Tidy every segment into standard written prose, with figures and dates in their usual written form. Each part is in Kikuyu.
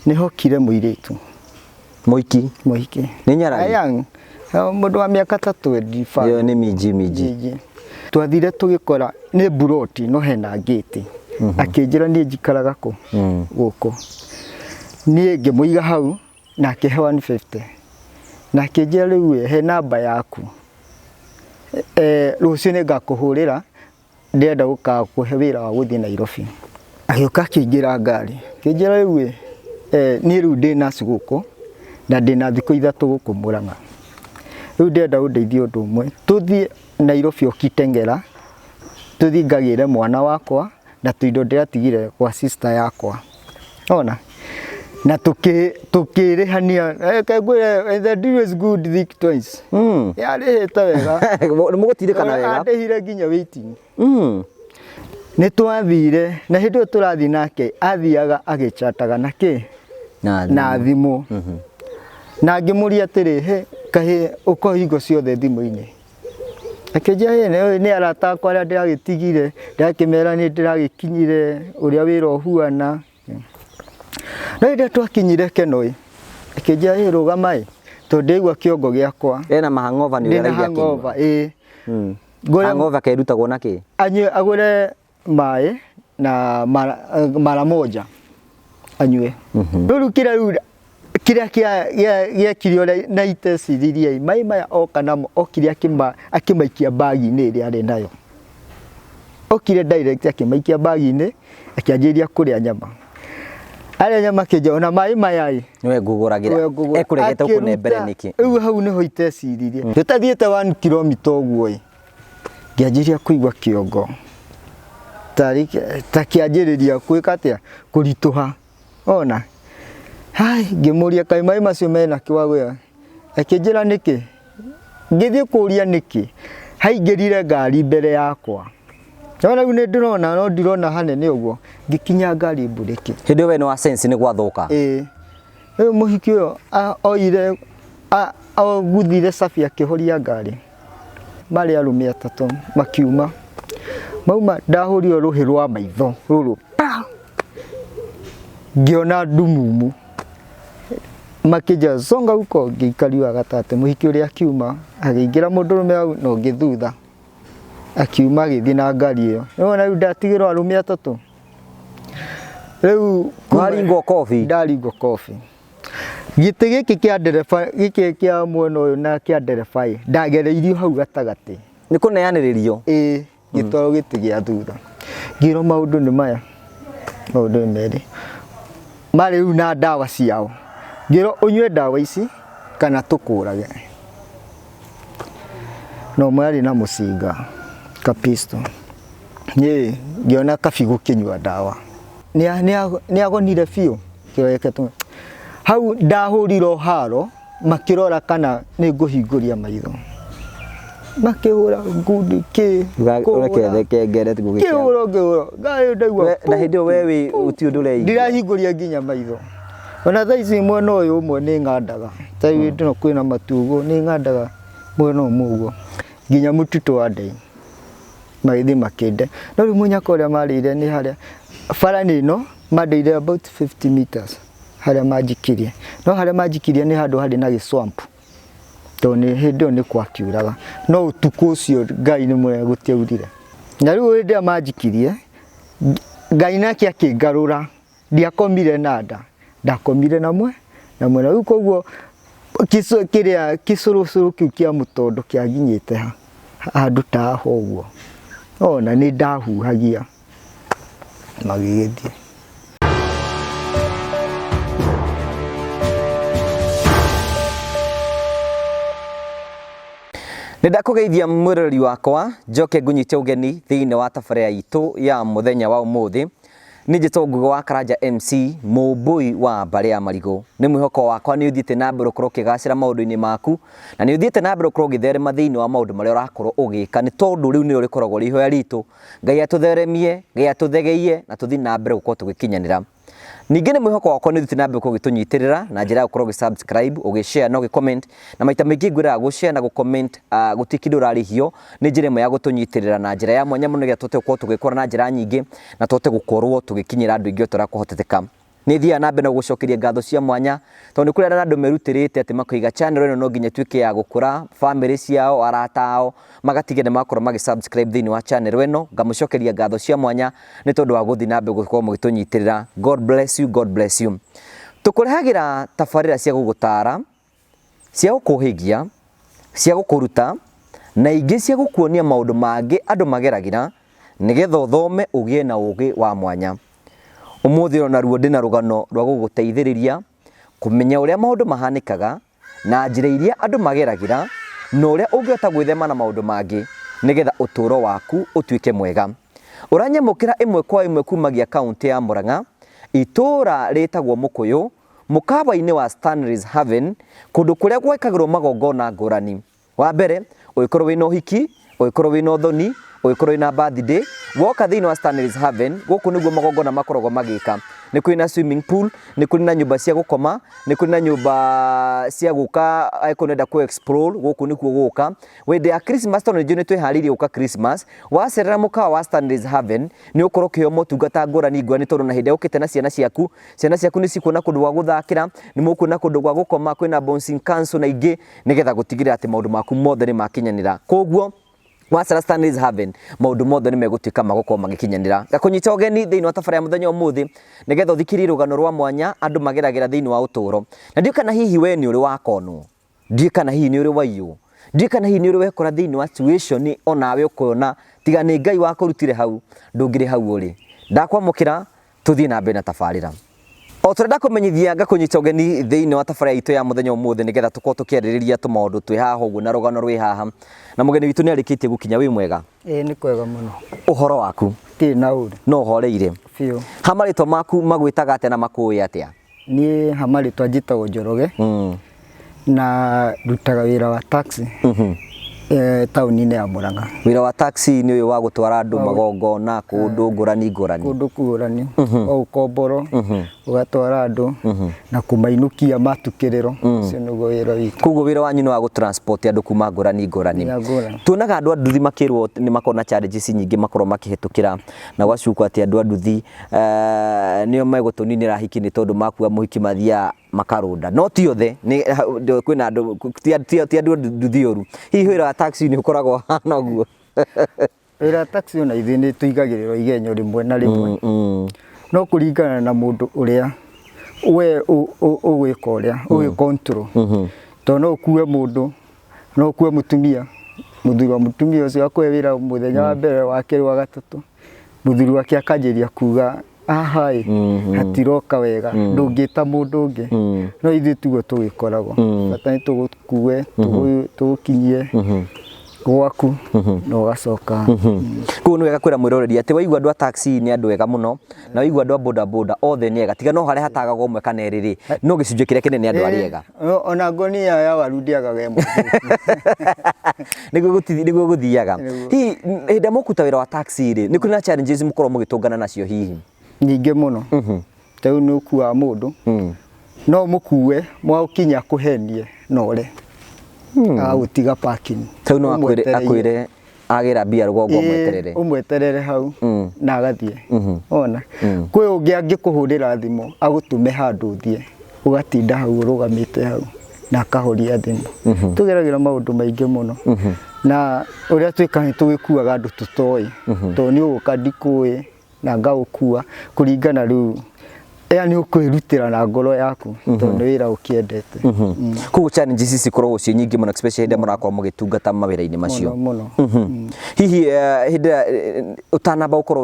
Nĩ hokire mũirĩtu. Mũiki. Mũhiki. Nĩ nyarari? Young. Mũndũ wa mĩaka ta 25. Ĩyo nĩ minji minji. Minji. Twathire tũgĩkora nĩ mburoti no hena ngĩti. Akĩnjĩra niĩ njikaraga kũ? Gũkũ. Niĩ ngĩmũiga hau na akĩhe 150. Na akĩnjĩra rĩu ĩ, he namba yaku. Rũciũ nĩ ngakũhũrĩra ndĩrenda gũkakũhe wĩra wa gũthiĩ Nairobi. Agĩũka akĩingĩra ngari, akĩnjĩra rĩu ĩ, niĩ rĩu ndĩ nurse gũkũ na ndĩna thikũ ithatũ gũkũ Mũrang'a. Rĩu ndĩrenda ũndeithie ũndũ ũmwe, tũthiĩ Nairobi o Kitengela, tũthiĩ ngagĩre mwana wakwa na tũindo ndĩratigire gwa sister yakwa. Ona na tũkĩrĩhania, reke ngwĩre the deal is good think twice. Yarĩhĩte wega. Nĩ mũgũtindĩkana wega. Andĩhire nginya waiting. Nĩ twathire na hĩndĩ ĩyo tũrathiĩ nake athiaga agĩchataga na kĩ? Na thimũ. Na ngĩmũria atĩrĩ, he kahĩ ũkoragwo hingo ciothe thimũ-inĩ? Akĩnjĩra ĩĩ nĩ arata akwa arĩa ndĩragĩtigire, ndĩrakĩmera nĩ ndĩragĩkinyire ũrĩa wĩra ũhuana. No hĩndĩ ĩrĩa twakinyire Kenoi, akĩnjĩra ĩ rũgama ĩ, tondũ ndĩraigua kĩongo gĩakwa. Ena ma hangover nĩ ũrĩa Ndĩna araigua akĩnyua. hangover, ĩĩ. Ngũre Hangover kerutagwo na kĩ? Anyue, agũre maĩ na mara moja anyue. Rĩu kĩrĩa rĩu kĩrĩa gĩekire ũrĩa na iteciririe maĩ maya oka namo okire akĩmaikia bagi-inĩ ĩrĩa arĩ nayo. Okire direct akĩmaikia bagi-inĩ akĩanjĩrĩria kũrĩa nyama. Arĩa nyama akĩnjĩra ona maĩ maya ĩ Nĩwe ngũgũragĩra. we ngũgũra. Ekũregete gũkũne mbere Akĩruta- nĩkĩ? Rĩu hau nĩho iteciririe. Tũtathiĩte 1 kilomita ũguo ĩ ngĩanjĩrĩria kũigua kĩongo tarĩ ta kĩanjĩrĩria gwĩka atĩa kũritũha. Ona hai ngĩmũria kaĩ maĩ macio mena kĩwagũya, akĩnjĩra nĩkĩ, ngĩthiĩ kũria nĩkĩ, haingĩrire ngari mbere yakwa. No rĩu nĩ ndĩrona no ndirona hanene ũguo, ngĩkinya ngari mburĩki. Hĩndĩ ĩyo we nĩ wa sense nĩ gwathũka. Ĩĩ. Rĩu mũhiki ũyũ oire aguthire cabi akĩhoria ngari. Marĩ arũme atatũ makiuma. Mauma ndahũrirwo rũhĩ rwa maitho rũrũ pa! Ngĩona ndumumu. Makĩnjĩra songa huko, ngĩikario gatagatĩ. Mũhiki ũrĩa akiuma akĩingĩra mũndũrũme hau na ũngĩ thutha. Akiuma agĩthiĩ na ngari ĩyo. Nĩwona rĩu ndatigĩrwo arũme atatũ. Rĩu Waringwo kobi? Ndaringwo kobi. Gĩtĩ gĩkĩ kĩa ndereba, gĩkĩ kĩa mwena ũyũ na kĩa ndereba ĩ, ndagereirio hau gatagatĩ. Nĩ kũneanĩrĩrio? Ĩĩ, ngĩtwarwo gĩtĩ gĩa thutha. Ngĩrwo maũndũ nĩ maya, maũndũ nĩ merĩ. Marĩ rĩu na ndawa ciao. Ngĩrwo ũnyue ndawa ici kana tũkũrage. Na ũmwe arĩ na mũcinga, ka pistol. Niĩ ngĩona kabi gũkĩnyua ndawa. Nĩ agonire biũ. Kĩreke tu. Hau ndahũrirwo haro makĩrora kana nĩ ngũhingũria maitho. Makĩhũra ngundi kĩ. Ũreke theke ngere gũgĩkĩa. Kĩhũro ngĩhũra. Ngai ndaigua. Na hĩndĩ ĩyo we wĩ gũtirĩ ũndũ ũreigua. Ndirahingũria nginya maitho. Ona thaa ici mwena ũyũ ũmwe nĩ ng'andaga. Ta rĩu hĩndĩ ĩno kwĩna matu ũguo nĩ ng'andaga mwena ũmwe ũguo nginya mũtitũ wa Ndei. Magĩthiĩ makĩnde. No rĩu mũnyaka ũrĩa marĩire nĩ harĩa bara nĩ ĩno mandeire about 50 meters harĩa manjikirie. No harĩa manjikirie nĩ handũ harĩ na gĩ swamp tondũ nĩ hĩndĩ ĩyo nĩ gwakiuraga. No ũtukũ ũcio Ngai nĩ mwega gũtiaurire. Na rĩu hĩndĩ ĩrĩa manjikirie, Ngai nake akĩngarũra. Ndiakomire na nda, ndakomire na mwe na mwena. Rĩu koguo kĩrĩa kĩcũrũcũrũ kĩu kĩa mũtondo kĩanginyĩte ha handũ ta haha ũguo. Ona nĩ ndahuhagia magĩgĩthiĩ. Nĩ ndakũgeithia mwĩroreri wakwa, njoke ngũnyite ũgeni thĩinĩ wa tabarĩra itũ ya mũthenya wa ũmũthĩ. Niĩ njĩtagwo Ngugi wa Karanja MC, mũmbũi wa mbarĩ ya Marigũ. Nĩ mwĩhoko wakwa nĩ ũthiĩte na mbere ũkorwo ũkĩgacĩra maũndũ-inĩ maku, na nĩ ũthiĩte na mbere ũkorwo ũgĩtherema thĩinĩ wa maũndũ marĩa ũrakorwo ũgĩka, nĩ tondũ rĩu nĩrĩo rĩkoragwo rĩ ihoya ritũ, Ngai atũtheremie, Ngai atũthegeie, na tũthiĩ na mbere gũkorwo tũgĩkinyanĩra. Ningĩ nĩ mwĩhoko wakwa nĩ ũthiĩte na mbere gũkorwo ũgĩtũnyitĩrĩra na njĩra ya gũkorwo ũgĩ subscribe, ũgĩ share na ũgĩ comment. Na maita maingĩ ngwĩraga gũ share na gũ comment gũtirĩ kĩndũ ũrarĩhio, nĩ njĩra ĩmwe ya gũtũnyitĩrĩra na njĩra ya mwanya mũno nĩgetha tũhote gũkorwo tũgĩkũra na njĩra nyingĩ na tũhote gũkorwo tũgĩkinyĩra andũ aingĩ o ta ũrĩa kwahoteteka. Nĩ thiaga na mbere na gũgũcokeria ngatho cia mwanya tondũ nĩ kũrĩ na andũ merutĩrĩte atĩ makoiga channel ĩno no nginya ĩtuĩke ya gũkũra, famĩlĩ ciao, arata ao magatiga nĩ makorwo magĩ subscribe thĩinĩ wa channel ĩno. Ngamũcokeria ngatho cia mwanya nĩ tondũ wa gũthiĩ na mbere gũkorwo mũgĩtũnyitĩrĩra. God bless you, God bless you. Tũkũrehagĩra tabarĩra cia gũgũtara, cia gũkũhĩgia, cia gũkũruta na ingĩ cia gũkuonia maũndũ mangĩ andũ mageragĩra nĩgetha ũthome ũgĩe na ũgĩ wa mwanya. Ũmũthĩ o naruo ndĩna rũgano rwa gũgũteithĩrĩria kũmenya ũrĩa maũndũ mahanĩkaga na njĩra iria andũ mageragĩra na ũrĩa ũngĩhota gwĩthema na maũndũ mangĩ nĩgetha ũtũũro waku ũtuĩke mwega. Ũranyamũkĩra ĩmwe kwa ĩmwe kumagia kaũntĩ ya Murang'a, itũũra rĩtagwo Mũkũyũ, mũkawa-inĩ wa Stanley's Haven, kũndũ kũrĩa gwekagĩrwo magongona ngũrani. Wa mbere, ũngĩkorwo wĩna ũhiki, ũngĩkorwo wĩna ũthoni, ũngĩkorwo wĩna birthday, woka thĩinĩ wa Stanley's Haven, gũkũ nĩguo magongona makoragwo magĩka. Nĩ kũrĩ na swimming pool, nĩ kũrĩ na nyũmba cia gũkoma, nĩ kũrĩ na nyũmba cia gũka angĩkorwo ũrenda kũ explore, gũkũ nĩkuo ũgũka. Hĩndĩ ya Christmas tondũ nĩnjũĩ nĩ twĩharĩirie gũka Christmas, wacerera mũkawa wa Stanley's Haven, nĩ ũgũkorwo ũkĩheo motungata ngũrani ngũrani tondũ na hĩndĩ ĩrĩa ũkĩte na ciana ciaku, ciana ciaku nĩ cikuona kũndũ gwa gũthakĩra, nĩ mũkuona kũndũ gwa gũkoma, kwĩna bouncing castle na ingĩ, nĩgetha gũtigĩrĩra atĩ maũndũ maku mothe nĩ makinyanĩra. Koguo wacera Stanley's Haven maũndũ mothe nĩ megũtuĩka ma gũkorwo magĩkinyanĩra. Ngakũnyita ũgeni thĩinĩ wa tabarĩra ya mũthenya wa ũmũthĩ nĩgetha ũthikĩrĩrie rũgano rwa mwanya andũ mageragĩra thĩinĩ wa ũtũũro. Na ndiũĩ kana hihi we nĩ ũrĩ wakonwo, ndiũĩ kana hihi nĩ ũrĩ waiywo, ndiũĩ kana hihi nĩ ũrĩ wekora thĩinĩ wa situation onawe ũkona tiga nĩ Ngai wakũrutire hau ndũngĩrĩ hau ũrĩ. Ndakwamũkĩra tũthiĩ na mbere na tabarĩra. O ta ũrĩa ndakũmenyithia ngakũnyita ũgeni thĩinĩ wa tabarĩra itũ ya mũthenya ũmũthĩ nĩgetha tũkorwo tũkĩarĩrĩria tũmaũndũ twĩ haha ũguo na rũgano rwĩ haha. Na mũgeni witũ nĩ arĩkĩtie gũkinya. Wĩ mwega? Ĩĩ nĩ kwega mũno. Ũhoro waku? Ndirĩ na ũru. No ũhoreire? Biũ. Ha marĩtwa maku magwĩtaga atĩa na makũĩ atĩa? Niĩ ha marĩtwa njĩtagwo Njoroge na ndutaga wĩra wa taxi taũni-inĩ ya Murang'a. Wĩra wa taxi nĩ ũyũ wa gũtwara andũ magongona kũndũ ngũrani ngũrani. Kũndũ ngũrani, o ũkomboro, ũgatwara andũ na kũmainũkia matukĩrĩrwo, ũcio nĩguo wĩra witũ. Koguo wĩra wanyu nĩ wa gũ transport andũ kuma ngũrani ngũrani. Ngũrani. Tuonaga andũ a nduthi makĩrwo nĩ makoragwo na challenges nyingĩ makoragwo makĩhĩtũkĩra na gwacukwo atĩ andũ a nduthi nĩo megũtũninĩra hiki nĩ tondũ makua mũhiki mathiaga makarũnda no ti othe kwĩna andũ ti andũ nduthi ũru. Hihi wĩra wa taxi nĩ ũkoragwo ũhana ũguo? Wĩra wa taxi ona ithuĩ nĩ tũigagĩrĩrwo igenyo rĩmwe na rĩmwe no kũringana na mũndũ ũrĩa we ũgwĩka ũrĩa ũgĩ control tondũ no ũkue mũndũ no ũkue mũtumia mũthuri wa mũtumia ũcio akũhe wĩra mũthenya wa mbere wa kerĩ wa gatatũ mũthuri wake akanjĩria kuga haha ĩ hatiroka wega ndũngĩta mũndũ ũngĩ no ithuĩ tiguo tũgĩkoragwo bata nĩ tũgũkue tũgũkinyie gwaku na ũgacoka. Koguo nĩ wega kwĩra mwĩroreri atĩ waigua andũ a taxi nĩ andũ ega mũno na waigua andũ a boda boda othe nĩ ega tiga no harĩa hatagagwo ũmwe kana erĩ rĩ no gĩcunjĩ kĩrĩa kĩnene nĩ andũ arĩa ega. Ona ngonia ya waru ndĩagaga ĩmwe. Nĩguo gũthiaga. Hihi hĩndĩ ĩrĩa mũkũruta wĩra wa taxi rĩ, nĩ kũrĩ na challenges mũkoragwo mũgĩtũngana nacio hihi? Nyingĩ mũno. Ta rĩu nĩ ũkuaga mũndũ, no ũmũkue mwagũkinya akũhenie na ũre. Agagũtiga parking. Ta rĩu no akwĩre agĩra mbia rũgongo ũmweterere. Ũmweterere hau na agathiĩ. Wona? Kwĩ ũngĩ angĩkũhũrĩra thimũ agũtũme handũ ũthiĩ, ũgatinda hau ũrũgamĩte hau na akahoria thimũ. Tũgeragĩra maũndũ maingĩ mũno. Na ũrĩa twĩkaga nĩ tũgĩkuaga andũ tũtoĩ, tondũ nĩ ũgũka ndikũĩ na ngagũkua kũringana rĩu yani ũkwĩrutĩra na ngoro yaku tondũ nĩ wĩra ũkĩendete. Koguo challenges ici cikoragwo ciĩ nyingĩ mũno especially hĩndĩ ĩrĩa mũrakorwo mũgĩtungata mawĩra-inĩ macio. Mũno mũno. Hihi hĩndĩ ĩrĩa ũtanamba gũkorwo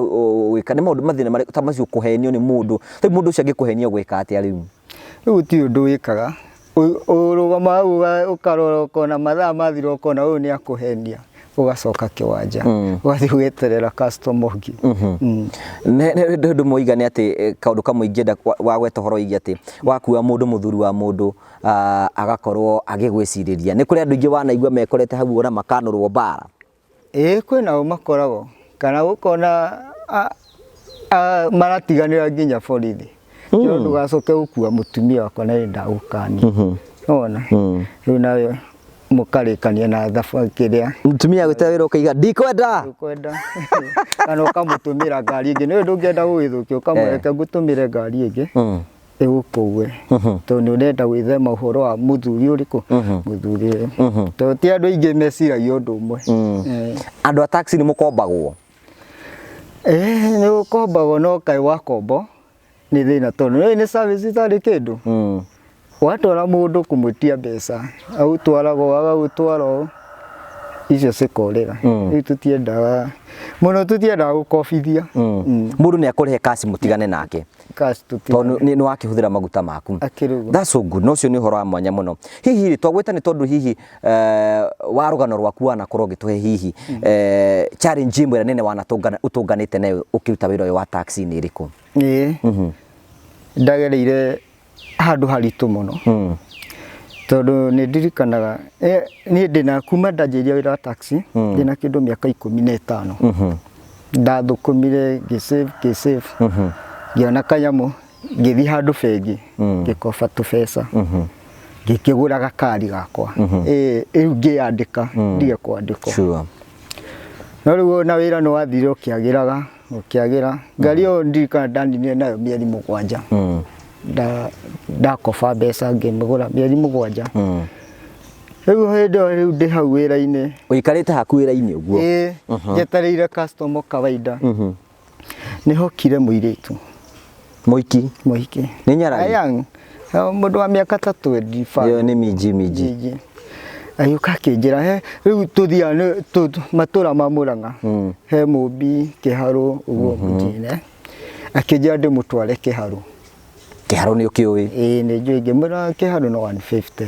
ũgĩka nĩ maũndũ mathĩna marĩkũ ta macio kũhenio nĩ mũndũ, rĩu mũndũ ũcio angĩkũhenia ũgwĩka atĩa rĩu? Rĩu gũtirĩ ũndũ wĩkaga, ũrũgama hau ũkarora ũkona mathaa mathira ũkona ũyũ nĩ akũhenia ũgacoka kĩwanja ũgathiĩ ũgeterera customer ũngĩ. Nĩ ũndũ ũmwe nĩ atĩ kaũndũ kamwe ingĩenda wagweta ũhoro wĩgiĩ atĩ wakua mũndũ mũthuri wa mũndũ agakorwo agĩgwĩcirĩria. Nĩ kũrĩ andũ aingĩ wanaigua mekorete hau ona makanũrwo mbara? Ĩĩ kwĩna o makoragwo kana ũkona maratiganĩra nginya borithi. No ndũgacoke gũkua mũtumia wakwa na nĩ ndagũkania. Nĩwona? Rĩu nawe mũkarĩkania na thabarĩ kĩrĩa. Mũtumia agwĩta wĩra ũkaiga ndikwenda. Ndikwenda. Kana ũkamũtũmĩra ngari ĩngĩ. Nĩũĩ ndũngĩenda gũgĩthũkia ũkamwĩra reke ngũtũmĩre ngari ĩngĩ. Ĩgũkũue tondũ nĩ ũrenda gwĩthema ũhoro wa mũthuri ũrĩkũ, mũthuri ũyũ, tondũ ti andũ aingĩ meciragia ũndũ ũmwe. Andũ a taxi nĩ mũkombagwo? Nĩ ũkombagwo, no kaĩ wakombo nĩ thĩna, tondũ nĩ service itarĩ kĩndũ. Watwara mũndũ kũmwĩtia mbeca, agũtwaraga agagũtwara ũũ, icio cikorĩra. Rĩu tũtiendaga mũno, tũtiendaga gũkobithia. Mũndũ nĩ akũrĩhe cash mũtigane nake? Cash. Tondũ nĩ wakĩhũthĩra maguta maku. Akĩrĩ ũguo. That's so good. No ũcio nĩ ũhoro wa mwanya mũno. Hihi rĩ, twagwĩta nĩ tondũ hihi wa rũgano rwaku wanakorwo ũgĩtũhe hihi challenge ĩmwe ĩrĩa nene wanatũngana ũtũnganĩte nayo ũkĩruta wĩra ũyũ wa taxi nĩ ĩrĩkũ? Ĩĩ, ndagereire handũ haritũ mũno, tondũ nĩ ndirikanaga niĩ ndĩna kuma ndanjĩrĩria wĩra wa taxi, ndĩna kĩndũ mĩaka 15. Ndathũkũmire, ngĩsave, ngĩsave, ngĩona kanyamũ, ngĩthiĩ handũ bengi, ngĩkoba tũbeca, ngĩkĩgũra gakari gakwa. Rĩu ngĩyandĩka ndige kwandĩkwo. No rĩu ona wĩra nĩ wathire ũkĩagĩraga ũkĩagĩra. Ngari ĩyo ndirikana ndaninire nayo mĩeri 7. Ndakoba mbeca ngĩmĩgũra mĩeri 7. Rĩu hĩndĩ ĩyo rĩu ndĩ hau wĩra-inĩ. Ũikarĩte haku wĩra-inĩ ũguo? Ĩĩ, njetereire customer kawaida. Nĩ hokire mũirĩtu. Mũiki? Mũiki. Nĩ nyarari? Young. Mũndũ wa mĩaka ta 25. Ĩyo nĩ minji minji. Minji. Agĩũka akĩnjĩra, he rĩu tũthiaga matũra ma Mũrang'a. He Mũmbi, Kĩharũ, ũguo mũjĩ-inĩ. Akĩnjĩra ndĩmũtware Kĩharũ. Kĩharũ nĩ ũkĩũĩ? Ĩĩ, nĩ njũĩ. Ngĩmwĩra Kĩharũ no 150.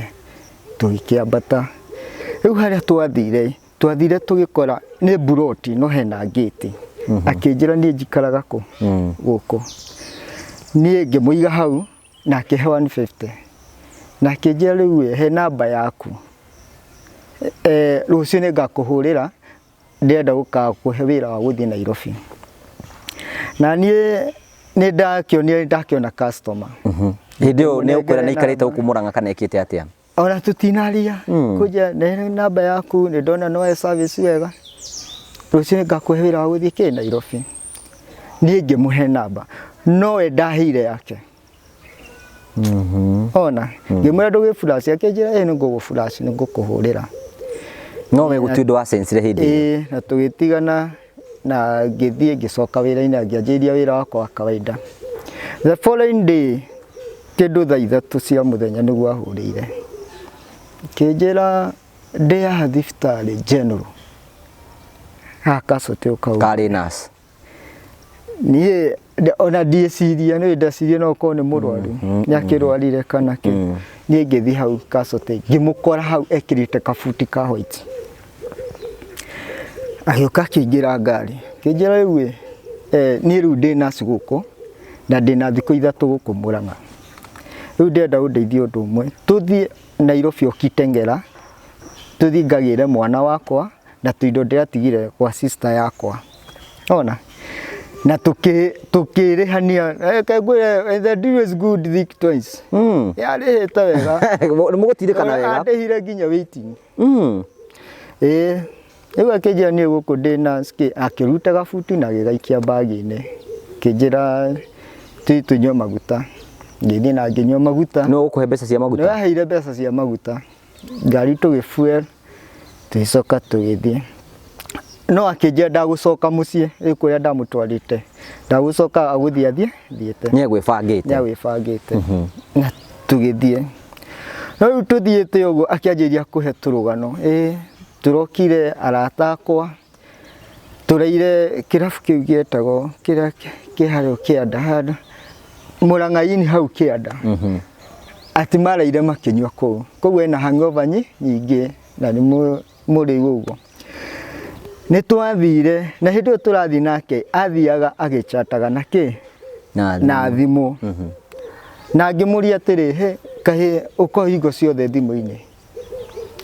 Tũgĩkĩambata. Rĩu harĩa twathire, twathire tũgĩkora nĩ mburoti no hena ngĩti. Akĩnjĩra niĩ njikaraga kũ? Gũkũ. Niĩ ngĩmũiga hau na akĩhe 150. Na akĩnjĩra rĩu ĩ, he namba yaku. Rũciũ nĩ ngakũhũrĩra, ndĩrenda gũkakũhe wĩra wa gũthiĩ Nairobi. Na niĩ nĩ ndakĩonire, ndakĩona customer. Hĩndĩ ĩyo nĩ ũkwĩra nĩ aikarĩte gũkũ Mũrang'a kana ekĩte atĩa? Ona tũtinaria. Kũnjĩra nĩ namba yaku, nĩ ndona no service wega. Rũciũ nĩ ngakũhe wĩra wa gũthiĩ kĩ Nairobi. Niĩ ngĩmũhe namba. No we ndaheire yake. Ona ngĩmwĩra ndũgĩ flash, akĩnjĩra ĩ nĩ ngũgũ flash, nĩ ngũkũhũrĩra. No we gũtirĩ ũndũ wa sensire hĩndĩ ĩyo? Ĩĩ, na tũgĩtigana na ngĩthiĩ ngĩcoka wĩra-inĩ, ngĩanjĩrĩria wĩra wakwa wa kawaida. The following day, kĩndũ thaa 3 cia mũthenya nĩguo ahũrĩire. Akĩnjĩra ndĩ haha thibitarĩ General. Haha Kasoti ũkauga. Karĩ nurse. Niĩ ona ndiĩciria, nĩ ndeciria no ũkorwo nĩ mũrwaru, nĩ akĩrwarire kana kĩ. Niĩ ngĩthiĩ hau Kasoti, ngĩmũkora hau ekĩrĩte kabuti ka white. Agĩũka akĩingĩra ngari, akĩnjĩra rĩu ĩ, niĩ rĩu ndĩ nurse gũkũ na ndĩna thikũ 3 gũkũ Mũrang'a. Rĩu ndĩrenda ũndeithie ũndũ ũmwe, tũthiĩ Nairobi o Kitengela, tũthiĩ ngagĩre mwana wakwa na tũindo ndĩratigire gwa sister yakwa. Ona na tũkĩrĩhania, reke ngwĩre, the deal is good, think twice. Yarĩhĩte wega. Nĩ mũgũtindĩkana wega. Andĩhire nginya waiting. Ĩĩ, rĩu akĩnjĩra niĩ gũkũ ndĩ nurse kĩ, akĩruta gabuti na agĩgaikia bag-inĩ. Akĩnjĩra tũthiĩ tũnyue maguta. Ngĩthiĩ na ngĩnyua maguta. Nĩ ũgũkũhe mbeca cia maguta? Nĩ aheire mbeca cia maguta. Ngari tũgĩ fuel, tũgĩcoka tũgĩthiĩ. No akĩnjĩra ndagũcoka mũciĩ, rĩu kũrĩa ndamũtwarĩte. Ndagũcoka, agũthiĩ athiĩ thiĩte. Nĩ egwĩbangĩte. Nĩ agwĩbangĩte. Na tũgĩthiĩ. No rĩu tũthiĩte ũguo akĩanjĩrĩria kũhe tũrũgano. Ĩĩ, tũrokire arata akwa, tũraire kĩrabu kĩu gĩetagwo kĩrĩa kĩ harĩa kĩanda handũ Mũrang'a-inĩ hau kĩanda. Atĩ maraire makĩnyua kũu. Koguo ena hangover nyingĩ na nĩ mũrĩu ũguo. Nĩ twathire na hĩndĩ ĩyo tũrathiĩ nake athiaga agĩchataga na kĩ? Na thimũ. Na ngĩmũria atĩrĩ, he kahĩ ũkoragwo hingo ciothe thimũ-inĩ?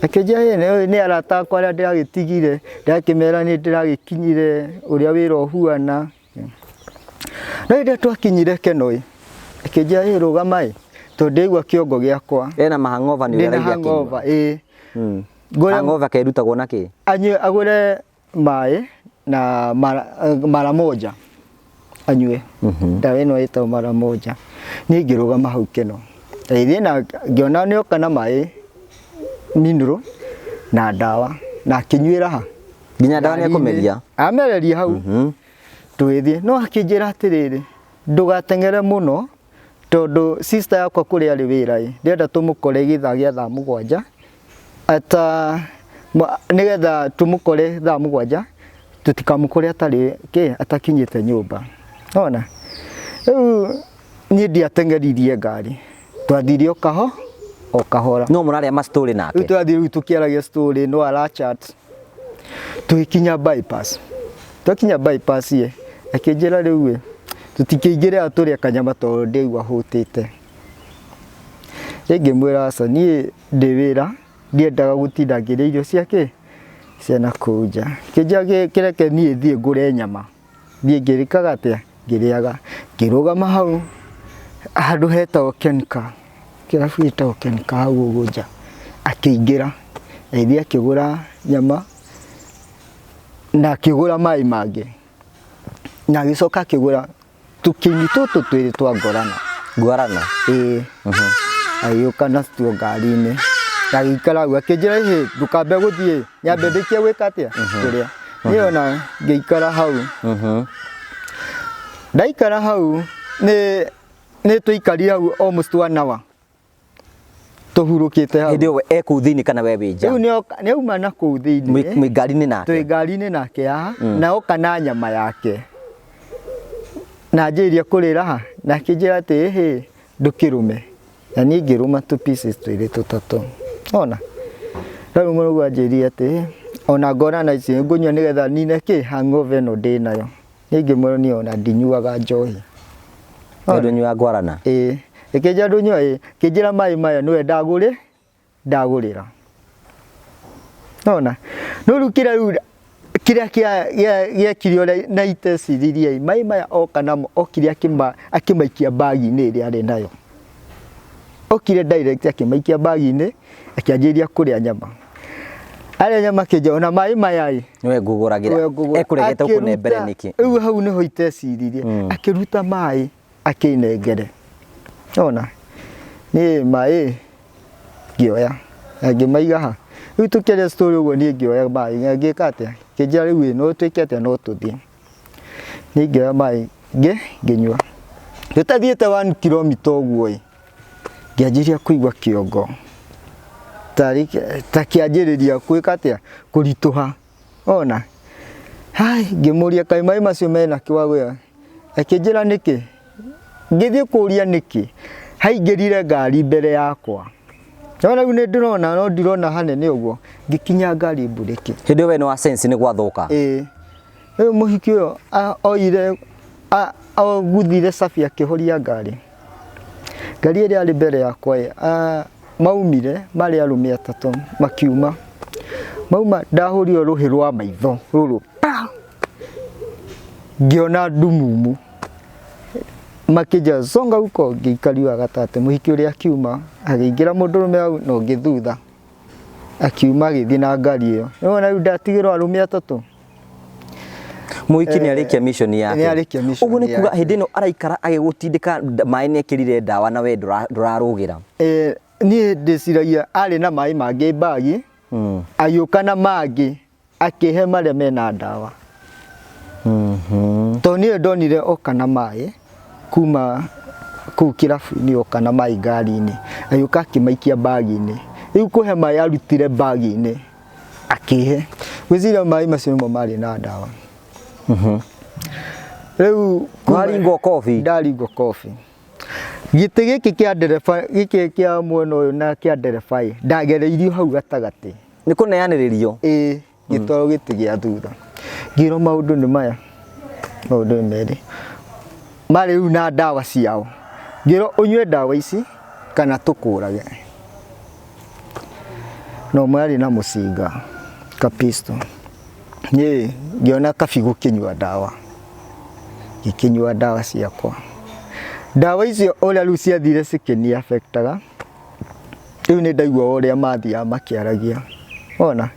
Akĩnjĩra ĩ nĩ arata akwa arĩa ndĩragĩtigire, ndĩrakĩmera nĩ ndĩragĩkinyire ũrĩa wĩra ũhuana. No hĩndĩ ĩrĩa twakinyire Kenoi, akĩnjĩra ĩ rũgama ĩ, tondũ ndĩraigua kĩongo gĩakwa. Ena mahang'ova nĩ ũrĩa Ndĩna araire akĩnyua. hangover, ĩ. Ngũre Hangover kerutagwo na kĩ? Anyue, agũre maĩ na mara moja. Anyue ndawa ĩno ĩtagwo mara moja. Niĩ ngĩrũgama hau kĩno ĩthiĩ na ngĩona nĩoka na maĩ mineral na ndawa na akĩnyuĩra ha. Nginya ndawa nĩ ekũmeria. Amereria hau tũgĩthiĩ, no akĩnjĩra atĩrĩrĩ, ndũgateng'ere mũno tondũ sister yakwa kũrĩa arĩ wĩra ĩ ndĩrenda tũmũkore gĩthaa gĩa thaa 7 ata nĩgetha tũmũkore thaa 7, tũtikamũkore atarĩ kĩ atakinyĩte nyũmba. Ona rĩu niĩ ndiateng'eririe ngari, twathire o kaho o kahora. No mũraria ma story nake. Rĩu twathiĩ rĩu tũkĩaragia story, no ara chat. Tũgĩkinya bypass, twakinya bypass ĩ, akĩnjĩra rĩu ĩ tũtikĩingĩre haha tũrĩe kanyama tondũ ndĩraigua hũtĩte. Ngĩmwĩra aca, niĩ ndĩ wĩra, ndiendaga gũtinda ngĩrĩa irio cia kĩ cia nakũu nja. Akĩnjĩra kĩreke niĩ thiĩ ngũre nyama, thiĩ ngĩrĩkaga atĩa ngĩrĩaga. Ngĩrũgama hau handũ hetagwo Kenka, kĩrabu gĩtagwo Kenka hau ũguo nja, akĩingĩra, agĩthiĩ akĩgũra nyama na akĩgũra maĩ mangĩ, na agĩcoka akĩgũra tũkĩni tũtũ twĩrĩ twa ngorana. Guarana. Ĩĩ, agĩũka natuo ngari-inĩ, agĩikara hau akĩnjĩra, ĩhĩ, ndũkambe gũthiĩ, nyambe ndĩkie gwĩka atĩa kũrĩa. Niĩ ona ngĩikara hau, ndaikara hau nĩ tũikarire hau almost one hour tũhurũkĩte hau. Hĩndĩ ĩyo e kũu thĩinĩ kana we wĩ nja? Rĩu nĩ auma na kũu thĩinĩ. Mwĩ ngari-inĩ nake? Twĩ ngari-inĩ nake haha, na oka na nyama yake na anjĩrĩria kũrĩra ha, na akĩnjĩra atĩ ĩhĩ, ndũkĩrũme, na niĩ ngĩrũma tũ pieces twĩrĩ tũtatũ. Ona rĩu mũrũgu anjĩrire atĩ ona ngona na ici ngũnyua nĩgetha nine kĩ hangover ĩno ndĩ nayo. Niĩ ngĩmwĩra niĩ ona ndinyuaga njohi. Nĩ ndũnyuaga guarana? Ĩĩ, ĩkĩnjĩra ndũnyua ĩ, kĩnjĩra maĩ maya nĩwe ndagũrĩ ndagũrĩra. Nona no rĩu kĩrĩa rĩu kĩrĩa gĩekire ũrĩa na iteciririe, maĩ maya oka namo okire akĩmaikia bagi-inĩ ĩrĩa arĩ nayo. Okire direct akĩmaikia bagi-inĩ, akĩanjĩrĩria kũrĩa nyama. Arĩa nyama akĩnjĩra ona maĩ maya ĩ Nĩwe ngũgũragĩra. We ngũgũra. Ekũregete ũkũne mbere Akĩruta- nĩkĩ? Rĩu hau nĩho iteciririe. Akĩruta maĩ akĩnengere. Ona niĩ maĩ ngĩoya na ngĩmaiga ha. Rĩu tũkĩaria story ũguo, niĩ ngĩoya maĩ na ngĩka atĩa, kĩnjĩra rĩu ĩ no twĩke atĩa, no tũthiĩ. Niĩ ngĩoya maĩ ngĩnyua. Tũtathiĩte 1 kilometer ũguo ĩ, ngĩanjĩrĩria kũigua kĩongo tarĩ ta kĩanjĩrĩria gwĩka atĩa, kũritũha. Ona hai ngĩmũria, kaĩ maĩ macio mena kĩwagũya? Akĩnjĩra nĩkĩ. Ngĩthiĩ kũria nĩkĩ, haingĩrire ngari mbere yakwa. No rĩu nĩ ndĩrona, no ndirona hanene ũguo, ngĩkinya ngari mburĩki. Hĩndĩ ĩyo we nĩ wa sense nĩ gwathũka. Ĩĩ, rĩu mũhiki ũyũ oire aguthire cabi akĩhoria ngari. Ngari ĩrĩa yarĩ mbere yakwa ĩ, maumire marĩ arũme atatũ, makiuma mauma, ndahũrire rũhĩ rwa maitho rũrũ pa, ngĩona ndumumu, makĩnjĩra songa huko, ngĩikario gatagatĩ. Mũhiki ũrĩa akiuma, agĩingĩra mũndũrũme hau na ũngĩ thutha akiuma agĩthiĩ na ngari ĩyo. Nĩwona rĩu ndatigĩrwo arũme atatũ. Mũhiki nĩ arĩkia mission yake. Nĩ arĩkia mission Ũguo nĩ kuga yake. hĩndĩ ĩno araikara agĩgũtindĩka, maĩ nĩ ekĩrire ndawa na we ndũrarũgĩra. Niĩ ndĩciragia arĩ na maĩ mangĩ bagi, agĩũka na mangĩ akĩhe marĩa mena ndawa. Tondũ niĩ ndonire oka na maĩ kuma kũu kĩrabu-inĩ, oka na maĩ ngari-inĩ, agĩũka akĩmaikia bagi-inĩ. Rĩu kũhe maĩ arutire bagi-inĩ akĩhe, gwĩciria maĩ macio nĩmo marĩ na ndawa. Rĩu Waringwo kobi. Ndaringwo kobi. Gĩtĩ gĩkĩ kĩa ndereba, gĩkĩ kĩa mwena ũyũ na kĩa ndereba ĩ, ndagereirio hau gatagatĩ. Nĩ kũneanĩrĩrio. Ĩĩ, ngĩtwarwo gĩtĩ gĩa thutha. Ngĩrwo maũndũ nĩ maya, maũndũ nĩ merĩ. Marĩ rĩu na ndawa ciao. Ngĩrwo ũnyue ndawa ici kana tũkũrage. Na ũmwe arĩ na mũcinga ka pistol. Niĩ ngĩona kabi gũkĩnyua ndawa. Ngĩkĩnyua ndawa ciakwa. Ndawa icio ũrĩa rĩu ciathire cikĩni affect aga, rĩu nĩ ndaigua ũrĩa mathiaga makĩaragia. Wona?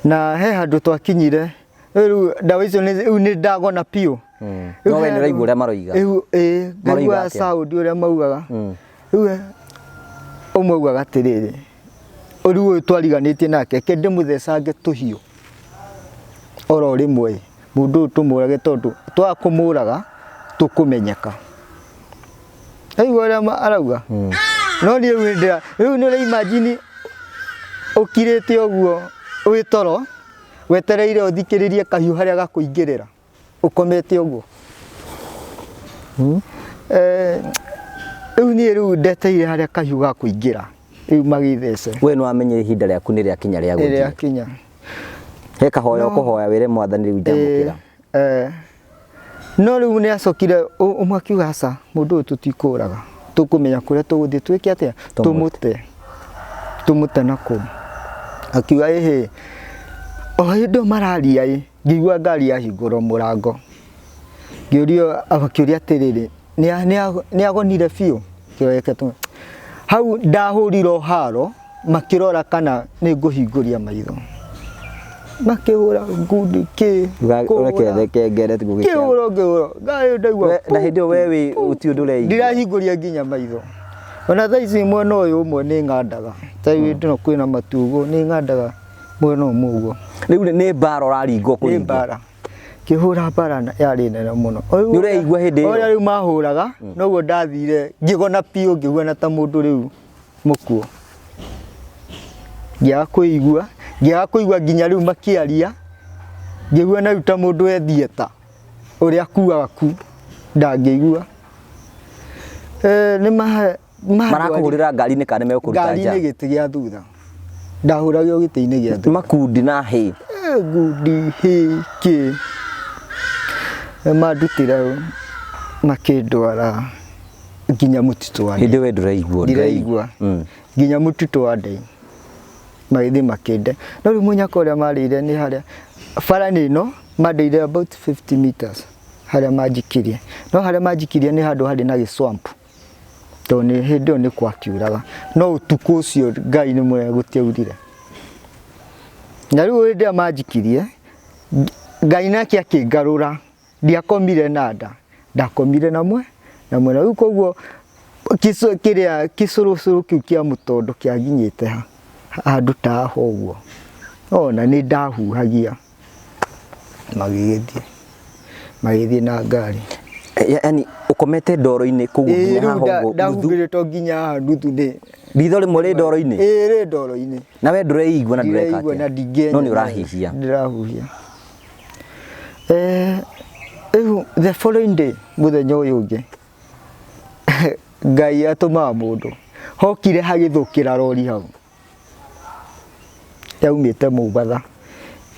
Na he handũ twakinyire, rĩu ndawa icio rĩu nĩ ndagona biũ. Rĩu No we he nĩ ũraigua andũ- ũrĩa maroiga. Rĩu ĩĩ Maroiga ngaigua atĩa? sound ũrĩa maugaga. Rĩu ũmwe augaga atĩrĩrĩ, rĩu ũyũ twariganĩtie nake reke ndĩmũthecange tũhiũ oro rĩmwe ĩ, mũndũ ũyũ tũmũrage tondũ twaga kũmũraga tũkũmenyeka. Aigua ũrĩa arauga? No niĩ rĩu nĩndĩra rĩu nĩ ũra imagine ũkirĩte ũguo wĩ toro wetereire ũthikĩrĩrie kahiũ harĩa gakũingĩrĩra ũkomete ũguo. Rĩu niĩ rĩu ndetereire harĩa kahiũ gakũingĩra rĩu magĩthece. We nĩ wamenyire ihinda rĩaku nĩ rĩakinya rĩa gũthiĩ. Rĩakinya. He kahoya ũkũhoya wĩre mwathani rĩu njamũkĩra. No rĩu nĩ acokire ũmwe akiuga aca mũndũ ũyũ tũtikũraga tũkũmenya kũrĩa tũgũthiĩ twĩke atĩa tũmũte tũmũte na kũu akiuga ĩhĩ o hĩndĩ ĩyo mararia ĩ ngĩigua ngari yahingũrwo mũrango ngĩũrio akĩũria atĩrĩrĩ nĩ agonire biũ kĩreke tũ hau ndahũrirwo haro makĩrora kana nĩ ngũhingũria maitho makĩhũra ngundi kĩ Ũreke kengere gũgĩkĩa. kĩhũro ngĩhũra ngai ndaigua Na hĩndĩ ĩyo we wĩ gũtirĩ ũndũ ũreigua. ndirahingũria nginya maitho ona thaa ici mwena ũyũ ũmwe nĩ ng'andaga ta rĩu hĩndĩ ĩno kwĩna matugo nĩ ng'andaga mwena ũmwe ũguo. Rĩu nĩ mbara ũraringwo Nĩ kũringwo. mbara kĩhũra mbara yarĩ nene mũno. Nĩ ũreigua hĩndĩ ĩyo? Ũrĩa rĩu mahũraga noguo ndathire ngĩgona biũ ngĩhuana ta mũndũ rĩu mũkuo. Ngĩaga kũigua, ngĩaga kũigua nginya rĩu makĩaria, ngĩhuana rĩu ta mũndũ e theatre, ũrĩa akuaga ku, ndangĩigua. Nĩ Marakũhũrĩra ngari-inĩ kana nĩ megũkũruta nja? Ngari-inĩ gĩtĩ gĩa thutha. Ndahũragĩrwo gĩtĩ-inĩ gĩa thutha. Makundi na hĩ. Ngundi hĩ kĩ. Nĩ mandutire makĩndwara nginya mũtitũ wa Hĩndĩ we ndũraigua. Ndiraigua. Nginya mũtitũ wa Ndei. Magĩthiĩ makĩnde. No rĩu mũnyaka ũrĩa marĩire nĩ harĩa bara nĩ ĩno mandeire about 50 meters harĩa manjikirie. No harĩa manjikirie nĩ handũ harĩ na gĩ swamp. Tondũ nĩ hĩndĩ ĩyo nĩ gwakiuraga. No ũtukũ ũcio Ngai nĩ mwega gũtiaurire. Na rĩu hĩndĩ ĩrĩa manjikirie, Ngai nake akĩngarũra. Ndiakomire na nda, ndakomire na mwe na mwena. Rĩu koguo kĩrĩa kĩcũrũcũrũ kĩu kĩa mũtondo kĩanginyĩte ha handũ ta haha ũguo. Ona nĩ ndahuhagia. Magĩgĩthiĩ, magĩthiĩ na ngari. Yaani ũkomete ndoro-inĩ kũu nginya haha ũguo nuthu? Ndahumbĩrĩtwo nginya haha nuthu nĩ Ritho rĩmwe rĩ ndoro-inĩ? Ĩĩ rĩ ndoro-inĩ. Na we ndũreigua na ndũreka Ndireigua na atĩa? ndingĩenya. No nĩ ũrahihia. Ndĩrahuhia. Rĩu the following day mũthenya ũyũ ũngĩ Ngai atũmaga mũndũ hokire hagĩthũkĩra rori hau yaumĩte Mombatha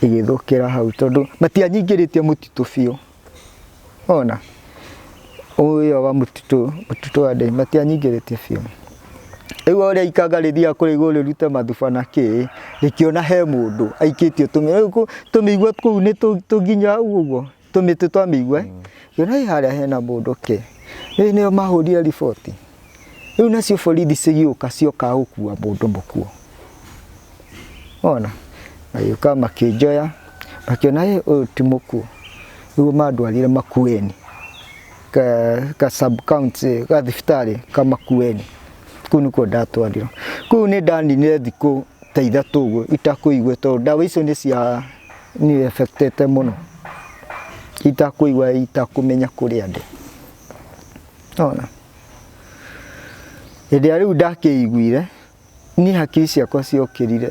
ĩgĩthũkĩra hau tondũ matianyingĩrĩtie mũtitũ biũ ona ũyũ wa mũtitũ mũtitũ wa Ndei matianyingĩrĩtie biũ. Rĩu o ũrĩa ikanga rĩthiaga kũrĩa igũrũ rĩrute mathuba na kĩ, rĩkĩona he mũndũ aikĩtio tũmĩigua, rĩu tũmĩigua kũu nĩ tũnginya hau ũguo, tũmĩtĩ twa mĩigua, ngĩona ĩ harĩa hena mũndũ kĩ, rĩu nĩo mahũrire riboti, rĩu nacio borithi cigĩũka cioka gũkua mũndũ mũkuo, wona, magĩũka makĩnjoya, makĩona ĩ ũyũ ti mũkuo, nĩguo mandwarire Makueni. Ka sub county ga thibitarĩ ka Makueni kũu nĩkuo ndatwarirwo. Kũu nĩ ndaninire thikũ ta ithatũ ũguo itakũigua tondũ ndawa icio nĩ cia nĩ affect mũno, itakũigua itakũmenya kũrĩa ndĩ. Nĩwona? Hĩndĩ ĩrĩa rĩu ndakĩiguire niĩ hakiri ciakwa ciokĩrire.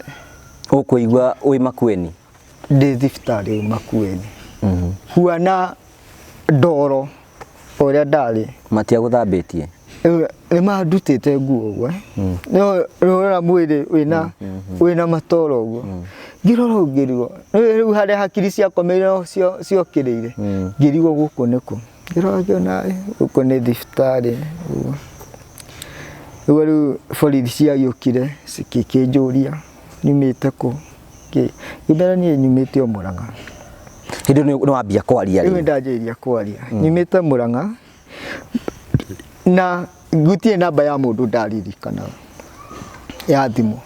Ũkũigua wĩ Makueni? Ndĩ thibitarĩ Makueni. Huana ndoro ũrĩa ndarĩ. Matiagũthambĩtie? Nĩ mandutĩte nguo ũguo no ũrona mwĩrĩ wĩna wĩna matoro ũguo ngĩrora ũguo ngĩrigwo rĩu harĩa hakiri ciakomeire no ciokĩrĩire ngĩrigwo gũkũ nĩkũ ngĩrora ngĩona gũkũ nĩ thibitarĩ ũguo rĩu rĩu borithi ciagĩũkire cikĩnjũria nyumĩte kũ ngĩmera niĩ nyumĩte o Mũrang'a. Hĩndĩ ĩyo nĩ wambia kwaria rĩu? Rĩu ndanjĩrĩria kwaria. Nyumĩte Mũrang'a na gũtirĩ namba ya mũndũ ndaririkanaga ya thimũ.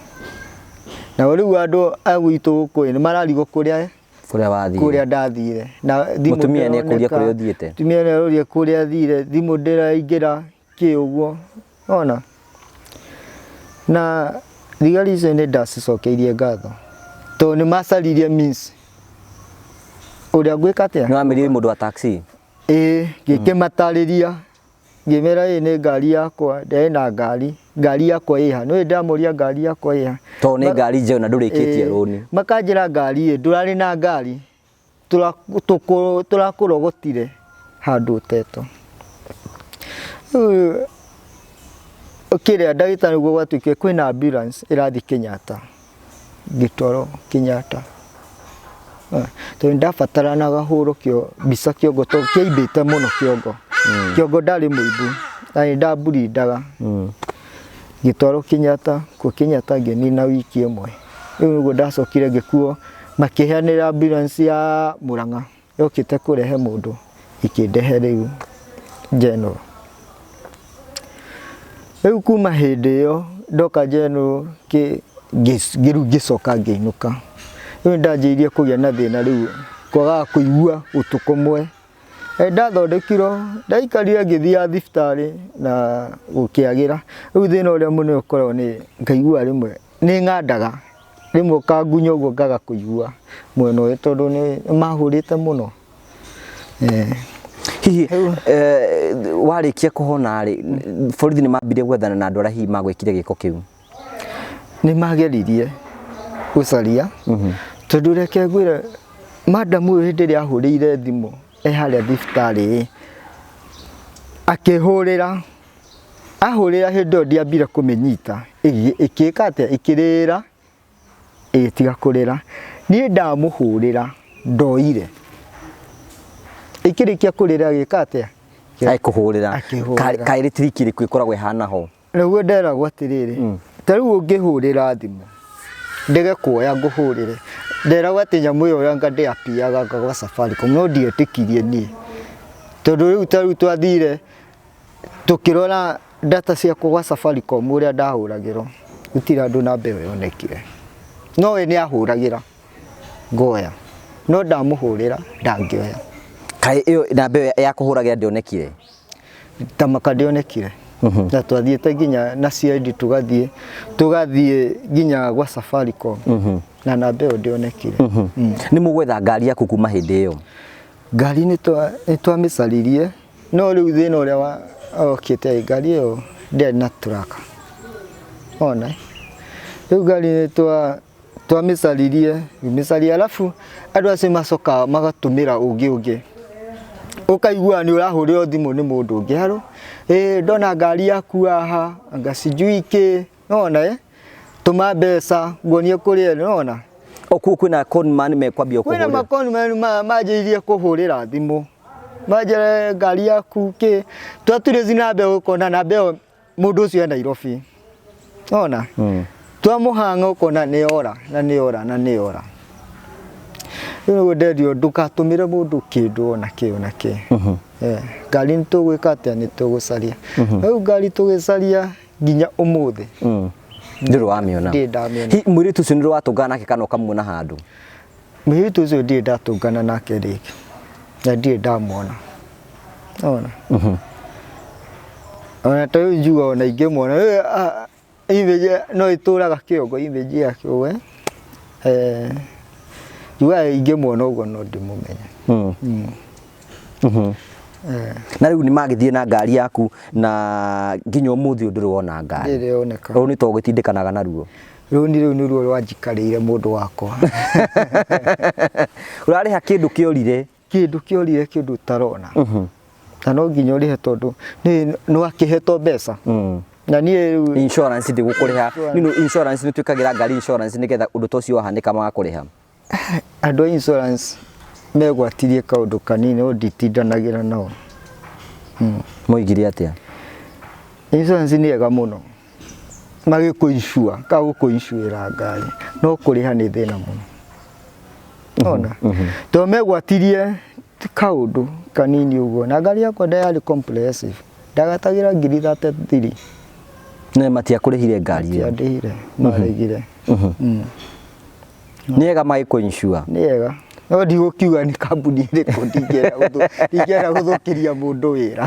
Nao rĩu andũ a gwitũ gũkũ ĩ nĩ mararigwo kũrĩa Kũrĩa wathire. Kũrĩa ndathire na thimũ. Mũtumia nĩekũria ndĩroneka. Kũrĩa ũthiĩte? Mũtumia nĩaroria kũrĩa thire, thimũ ndĩraingĩra kĩ ũguo ona na thigari icio nĩ ndacicokeirie ngatho tondũ nĩ macaririe means ũrĩa ngwĩka atĩa. Nĩ wamĩrire mũndũ wa taxi? Ĩĩ, ngĩkĩmatarĩria, ngĩmera ĩĩ nĩ ngari yakwa, ndarĩ na ngari, ngari yakwa ĩha, nĩ ndamũria ngari yakwa ĩha. Tondũ nĩ ngari njerũ na ndũrĩkĩtie Ĩĩ, rũni. Makanjĩra ngari ĩ ndũrarĩ na ngari, tũrakũrogotire handũ ũtetwo. Rĩu kĩrĩa ndagĩtarĩ nĩguo gwatuĩkire kwĩna ambulance ĩrathiĩ Kenyatta, ngĩtwarwo Kenyatta. Tondũ nĩndabataranaga hũrwo mbica kĩongo tondũ kĩaimbĩte mũno kĩongo. Kĩongo ndarĩ mũimbu na nĩndamburindaga. Ngĩtwarwo Kenyatta, kuo Kenyatta ngĩnina wiki ĩmwe. Rĩu nĩguo ndacokire ngĩkuo makĩheanĩra ambulance ya Mũrang'a yokĩte kũrehe mũndũ ĩkĩndehe rĩu General. Rĩu kuma hĩndĩ ĩyo ndoka General rĩu ngĩcoka ngĩinũka. Rĩu nĩndanjĩrĩirie kũgĩa na thĩna rĩu kwagaga kũigua gũtũ kũmwe. Ndathondekirwo, ndaikarire ngĩthiaga thibitarĩ na gũkĩagĩra. Rĩu thĩna ũrĩa mũnene ũkoragwo nĩ ngaigua rĩmwe nĩ ng'andaga, rĩmwe ũkangunya ũguo ngaga kũigua mwena ũyũ tondũ nĩ mahũrĩte mũno. Hihi warĩkia kũhona rĩ, borithi nĩ mambirie gwethana na andũ arĩa hihi magwĩkire gĩko kĩu? Nĩ mageririe gũcaria tondũ reke ngwĩre, madam ũyũ hĩndĩ ĩrĩa ahũrĩire thimũ e harĩa thibitarĩ ĩ, akĩhũrĩra, ahũrĩra hĩndĩ ĩyo ndiambire kũmĩnyita, ĩkĩka atĩa, ĩkĩrĩra, ĩgĩtiga kũrĩra. Niĩ ndamũhũrĩra ndoire, ĩkĩrĩkia kũrĩra ĩgĩka atĩa? Agĩkũhũrĩra. Akĩhũrĩra. Kaĩ rĩtiriki ĩrĩkũ ĩkoragwo ĩhana ho? Nĩguo nderagwo atĩrĩrĩ, ta rĩu ũngĩhũrĩra thimũ ndege kuoya ngũhũrĩre, nderagwo atĩ nyamũ ĩyo anga ndĩapiaga anga gwa Safaricom, no ndietĩkirie niĩ tondũ rĩu ta rĩu twathire tũkĩrora data ciakwa gwa Safaricom ũrĩa ndahũragĩrwo, gũtirĩ handũ namba ĩyo yonekire, no we nĩ ahũragĩra ngoya, no ndamũhũrĩra ndangĩoya. Kaĩ ĩyo namba ĩyo ya kũhũragĩra ndĩonekire? Tamaka ndĩonekire na twathiĩte nginya na CID, tũgathiĩ nginya gwa Safaricom na namba ĩyo ndĩonekire. Nĩ mũgwetha ngari yaku kuma hĩndĩ ĩyo? Ngari nĩ twamĩcaririe, no rĩu thĩna ũrĩa okĩte, ngari ĩyo ndĩarĩ na tracker ona. Rĩu ngari nĩ twamĩcaririe mĩcaria, alafu andũ acio macokaga magatũmĩra ũngĩ ũkaigua nĩ ũrahũrĩrwo thimũ nĩ mũndũ ũngĩ, haro ĩ ndona ngari yaku haha, anga sijui kĩ, nona ĩ tũma mbeca nguonie kũrĩa ĩrĩ, nona. O kũu kwĩna conman mekwambia Kwĩna kũhũrĩra? Maconman manjĩrĩirie kũhũrĩra thimũ manjĩre ngari yaku kĩ, twaturace namba ĩyo ũkona namba ĩyo mũndũ ũcio e Nairobi, ona twamũhanga ũkona nĩ ora na nĩ ora na nĩ ora. Rĩu nĩguo nderirwo ndũgatũmĩre mũndũ kĩndũ ona kĩ ona kĩ. Ngari nĩ tũgwĩka atĩa, nĩ tũgũcaria. Rĩu ngari tũgĩcaria nginya ũmũthĩ Ndũrĩ wamĩona? Ndirĩ ndamĩona. Hihi mũirĩtu ũcio nĩ ũrĩ watũngana nake kana ũkamuona handũ? Mũirĩtu ũcio ndirĩ ndatũngana nake rĩngĩ na ndirĩ ndamuona ona ona ta rĩu njuga ona ingĩmuona rĩu, image no ĩtũraga kĩongo, image yake we, njugaga ingĩmuona ũguo no ndĩmũmenye. Na rĩu nĩ magĩthiĩ na ngari yaku na nginya ũmũthĩ ũyũ ndũrĩ wona ngari? Ndĩrĩ yoneka. Rũu nĩ to ũgĩtindĩkanaga naruo? Rũni rĩu nĩruo rwanjikarĩire mũndũ wakwa. Ũrarĩha kĩndũ kĩorire. Kĩndũ kĩorire, kĩndũ ũtarona, na no nginya ũrĩhe tondũ nĩ wakĩhetwo mbeca na niĩ rĩu Insurance ndĩgũkũrĩha? Nino insurance nĩ twĩkagĩra ngari insurance nĩgetha ũndũ ta ũcio wahanĩka magakũrĩha. Andũ a insurance megwatirie kaũndũ kanini, no nditindanagĩra nao. Moigire atĩa? Insurance nĩ ega mũno magĩkũ-insure ka gũkũ-insuĩra ngari, no kũrĩha nĩ thĩna mũno ona tondũ megwatirie kaũndũ kanini ũguo, na ngari yakwa ndayarĩ comprehensive, ndagatagĩra 33,000. Na matiakũrĩhire ngari ĩyo? Tiandĩhire, maregire. Nĩ ega magĩkũ insure? Nĩ ega. No ndigũkiuga nĩ kambuni ĩrĩkũ, ndingĩenda gũthũkĩria mũndũ wĩra.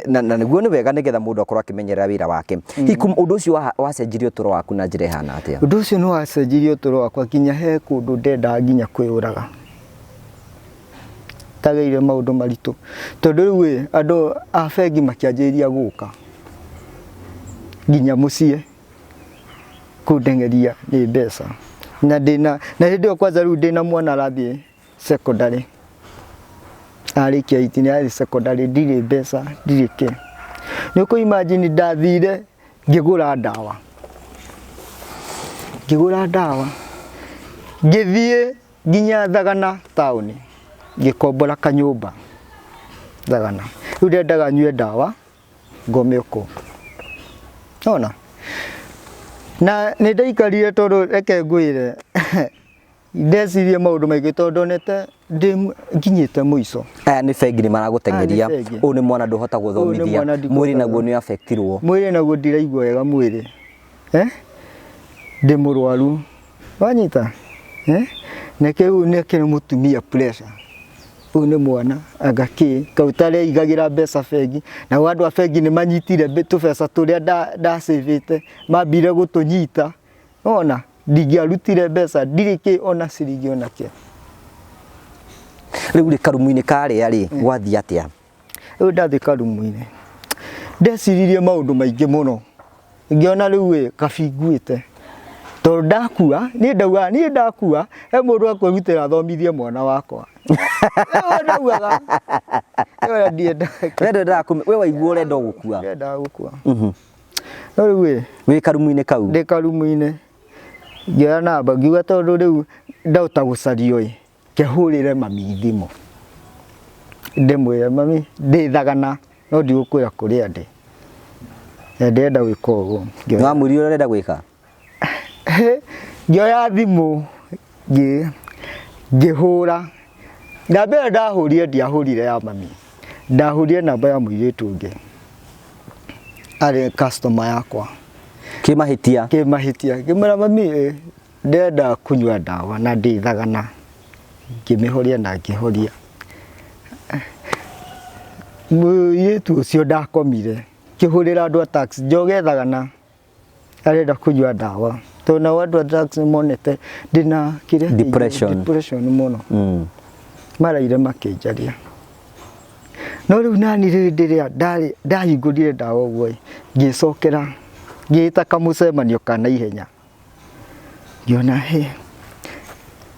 Na nĩguo nĩ wega nĩgetha mũndũ akorwo akĩmenyerera wĩra wake. Hihi ũndũ ũcio wacenjirie ũtũũro waku na njĩra ĩhana atĩa? Ũndũ ũcio nĩ wacenjirie ũtũũro wakwa nginya he kũndũ ndendaga nginya kwĩyũraga. Ndagereire maũndũ maritũ tondũ rĩu ĩ, andũ a bengi makĩanjĩrĩria gũka nginya mũciĩ kũndengeria nĩ mbeca, na ndĩna na hĩndĩ ĩyo kwanza rĩu ndĩna mwana arathiĩ secondary, arĩkia 18 arathiĩ secondary, ndirĩ mbeca, ndirĩ kĩ. Nĩ ũkũ imagine ndathire ngĩgũra ndawa, ngĩgũra ndawa, ngĩthiĩ nginya Thagana taũni, ngĩkombora kanyũmba Thagana. Rĩu ndendaga nyue ndawa ngome kũu. Nona na nĩ ndaikarire tondũ reke ngwĩre, ndecirie maũndũ maingĩ tondũ ndonete ndĩ nginyĩte mũico. Aya nĩ bengi nĩ maragũteng'eria. Aya nĩ bengi. Ũyũ nĩ mwana ndũhota gũthomithia. Mwana ndikũhota. Mwĩrĩ naguo nĩ affectirwo. Mwĩrĩ naguo ndiraigua wega mwĩrĩ, eh? Ndĩ mũrwaru, wanyita, eh? Na kĩu nĩ kĩrĩ mũtumia pressure, ũyũ nĩ mwana anga kĩ kau tareigagĩra mbeca bengi, nao andũ a bengi nĩ manyitire tũbeca tũrĩa ndacĩvĩte, mambire gũtũnyita, nĩwona ndingĩarutire mbeca, ndirĩ kĩ ona ciringi ona kĩ. Rĩu rĩ karumu-inĩ karĩa rĩ gwathiĩ atĩa? Rĩu ndathiĩ karumu-inĩ, ndeciririe maũndũ maingĩ mũno, ngĩona rĩu ĩ kabi nguĩte, tondũ ndakua, niĩ ndaugaga niĩ ndakua he mũndũ ekwĩrutĩra athomithie mwana wakwa. Nĩguo ndaugaga. Nĩguo ndiendaga. We ndwendaga we waigua ũrenda gũkua. Ndiendaga gũkua. No rĩu ĩ Wĩ karumu-inĩ kau. Ndĩ karumu-inĩ, ngĩoya namba, ngiuga tondũ rĩu ndahota gũcario ĩ, kĩhũrĩre mami thimũ, ndĩmwĩre mami ndĩ Thagana no ndigũkwĩra kũrĩa ndĩ, na ndĩrenda gwĩka ũguo. Nĩ wamwĩrire ũrĩa ũrenda gwĩka? Ngĩoya thimũ ngĩhũra, namba ĩyo ndahũrire ndiahũrire ya mami, ndahũrire namba ya mũirĩtu ũngĩ, arĩ customer yakwa. Kĩmahĩtia? Kĩmahĩtia. Ngĩmwĩra mami ĩ, ndĩrenda kũnyua ndawa na ndĩ Thagana, ngĩmĩhoria na ngĩhoria. Mũirĩtu ũcio ndakomire, ngĩhũrĩra andũ a taxi, njoge Thagana, arenda kũnyua ndawa, tondũ nao andũ a taxi nĩ monete ndĩna kĩrĩa kĩingĩ, Depression. Depression mũno. Maraire makĩnjaria. No rĩu nani hĩndĩ ĩrĩa ndarĩ ndahingũrire ndawa ũguo ĩ, ngĩcokera ngĩĩta kamũcemanio ka naihenya. Ngĩona hĩ,